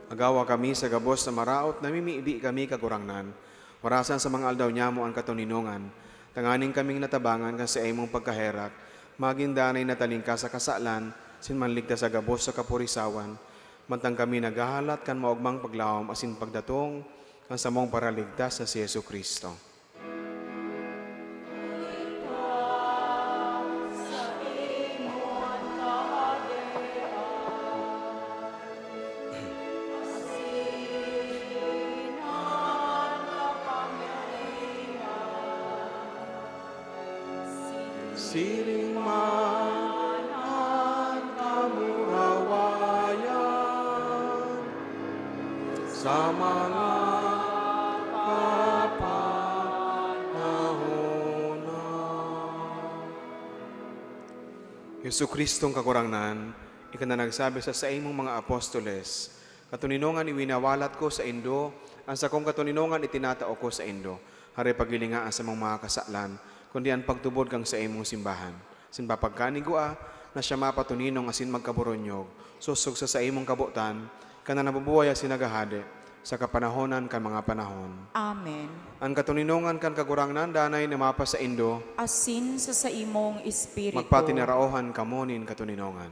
Agawa kami sa gabos na maraot, namimibi kami, Kagurangnan. Warasan sa mga aldaw niamo an katoninongan, tanganing kaming natabangan kan saimong pagkaherak, magin danay na talingkas sa kasalan, asin manligtas sa gabos sa kapurisawan, mantang kami naghahalat kan maogmang paglaom asin pagdatong kan samong Paraligtas na si Jesu-Cristo. Siring man an kamurawayan sa mga kapanahonan. Jesu-Cristong Kagurangnan, ika na nagsabi sa saimong mga apostoles, "Katoninongan iwinawalat ko saindo, an sakong katoninongan itinatao ko saindo. Hare, paghilinga an samong mga kasalan, kundi an pagtubod kan saimong simbahan." Sin papagkanigwa na siya mapatoninong asin magkaboronyog, sosog sa saimong kabotan, ka na nabubuhay asin naghahade sa kapanahonan kan mga panahon. Amen. An katoninongan kan Kagurangnan danay na mapasaindo. Asin sa saimong espiritu. Magpatinaraohan kamo nin katoninongan.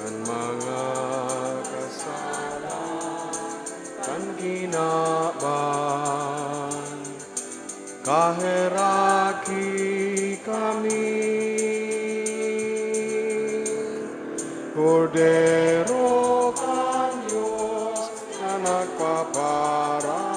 An mga kasalan kan kinaban, kaheraki kami. Kordero kan Dios na nagpapara.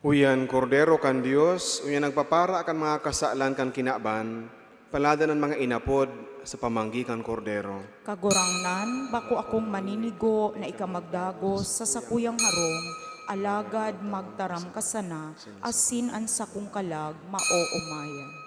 Uyan, Kordero kan Dios, uyan nagpapara kan mga kasalan kan kinaban, paladan an mga inapod sa pamanggi kan Kordero. Kagurangnan, bako akong maninigo na ika magdagos sa sakuyang harong, alagad magtaram ka sana, asin an sakong kalag maoomayan.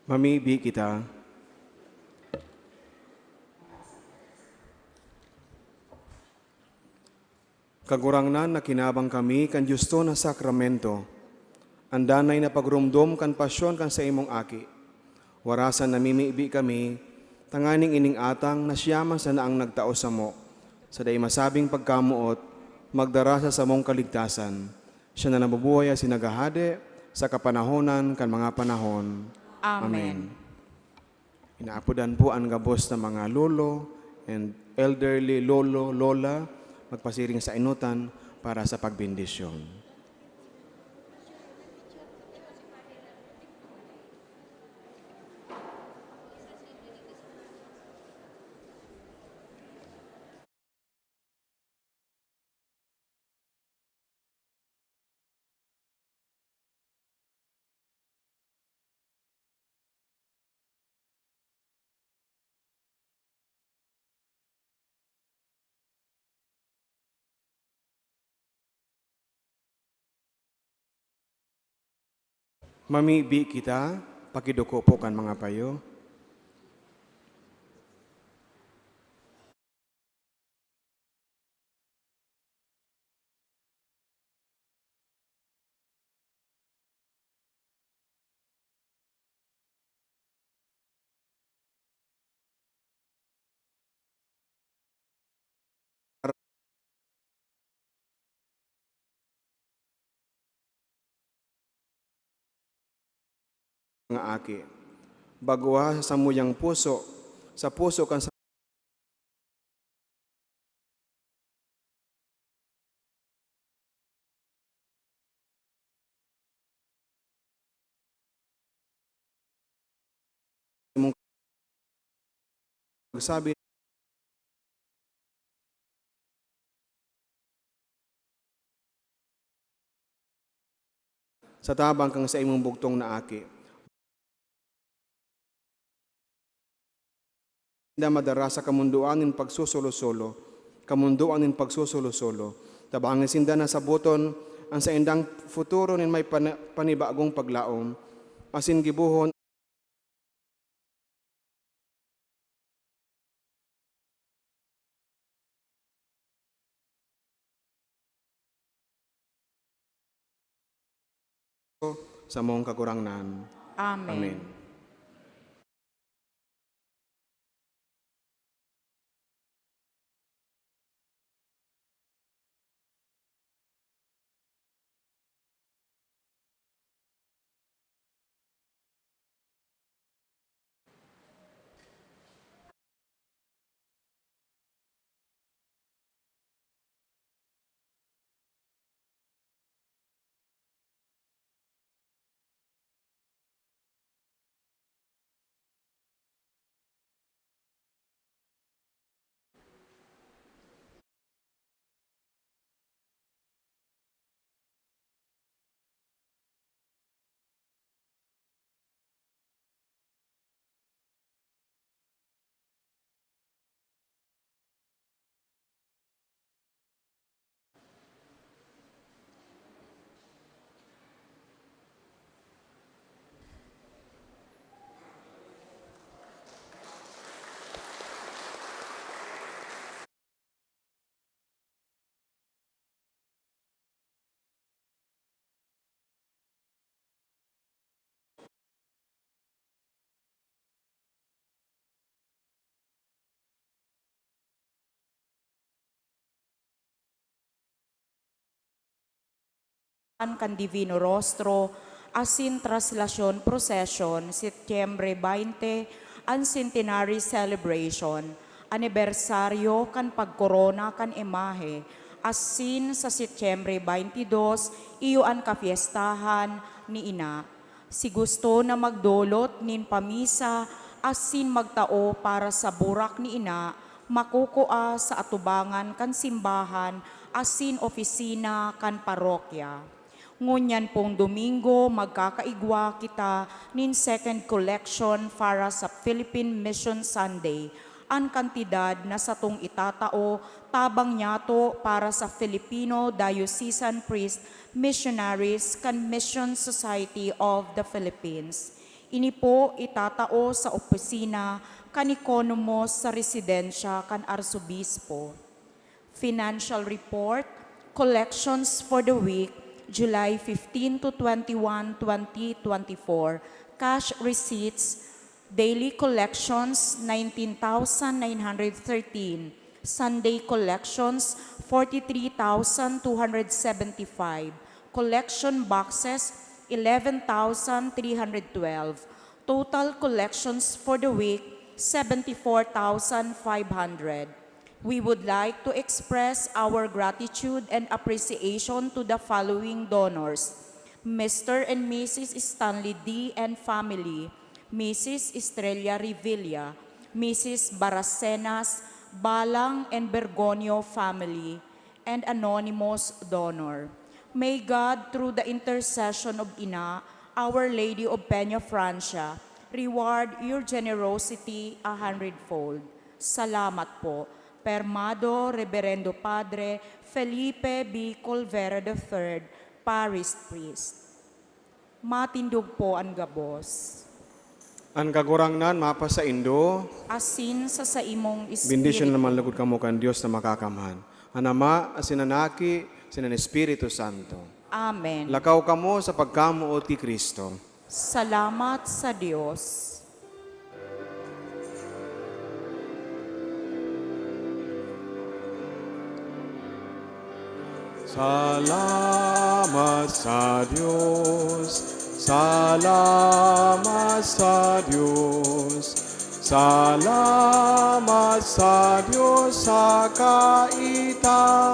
Mamibi kita. Kagurangnan, nakinabang kami kan dioston na sakramento, an danay na pagromdom kan pasyon kan saimong Aki. Warasan namimibi kami, tanganing ining atang na siya man sana an nagtao samo, sa dai masabing pagkamoot, magdara sa samong kaligtasan. Siya na nabubuhay asin naghahade sa kapanahonan kan mga panahon. Amen. Inaapodan po an gabos na mga lolo and elderly lolo, lola, magpasiring sa inutan para sa pagbendisyon. Mamibi kita, pakiduko po kan mga payo. Mga aki, bagoha sa samuyang puso, sa puso kan sa Sabi, sa tabang kan saimong bugtong na aki. Sinda madara sa kamundoan nin pagsusolo-solo, kamundoan nin pagsusolo-solo. Tabangi sinda na saboton an saindang futuro nin may pana-, panibagong paglaom, asin gibohon samong Kagurangnan. Amen. Amen. Kan Divino Rostro asin Traslasyon Procession, Setyembre twenty, an Centenary Celebration, anibersaryo kan pagkorona kan imahe, asin sa Setyembre twenty-dos, iyo an kapiestahan ni Ina. Si gusto na magdolot nin pamisa asin magtao para sa burak ni Ina, makukua sa atubangan kan simbahan asin opisina kan parokya. Ngunyan pong Domingo, magkakaigwa kita nin second collection para sa Philippine Mission Sunday. An kantidad na satong itatao tabang niyato para sa Filipino Diocesan Priest Missionaries kan Mission Society of the Philippines. Ini po itatao sa opisina kan Economos sa residensya kan Arsobispo. Financial report, collections for the week, July fifteen to twenty-one, twenty twenty-four, cash receipts, daily collections, nineteen thousand nine hundred thirteen, Sunday collections, forty-three thousand two hundred seventy-five, collection boxes, eleven thousand three hundred twelve, total collections for the week, seventy-four thousand five hundred. We would like to express our gratitude and appreciation to the following donors: Mister and Missus Stanley D and family, Missus Estrella Revilla, Missus Baracenas, Balang and Bergonio family, and anonymous donor. May God, through the intercession of Ina, Our Lady of Peña Francia, reward your generosity a hundredfold. Salamat po. Permado, Reverendo Padre Felipe B. Colvera the third, Parish Priest. Matindog po an gabos. An Kagurangnan mapasaindo. Asin sa saimong espiritu. Bendisyon naman lugod kamo kan Dios na Makakamhan, an Ama, asin an Aki, asin an Espiritu Santo. Amen. Lakaw kamo sa pagkamoot ki Cristo. Salamat sa Dios. Salamat sa Dios, salamat sa Dios, salamat sa Dios sa kaitaasan.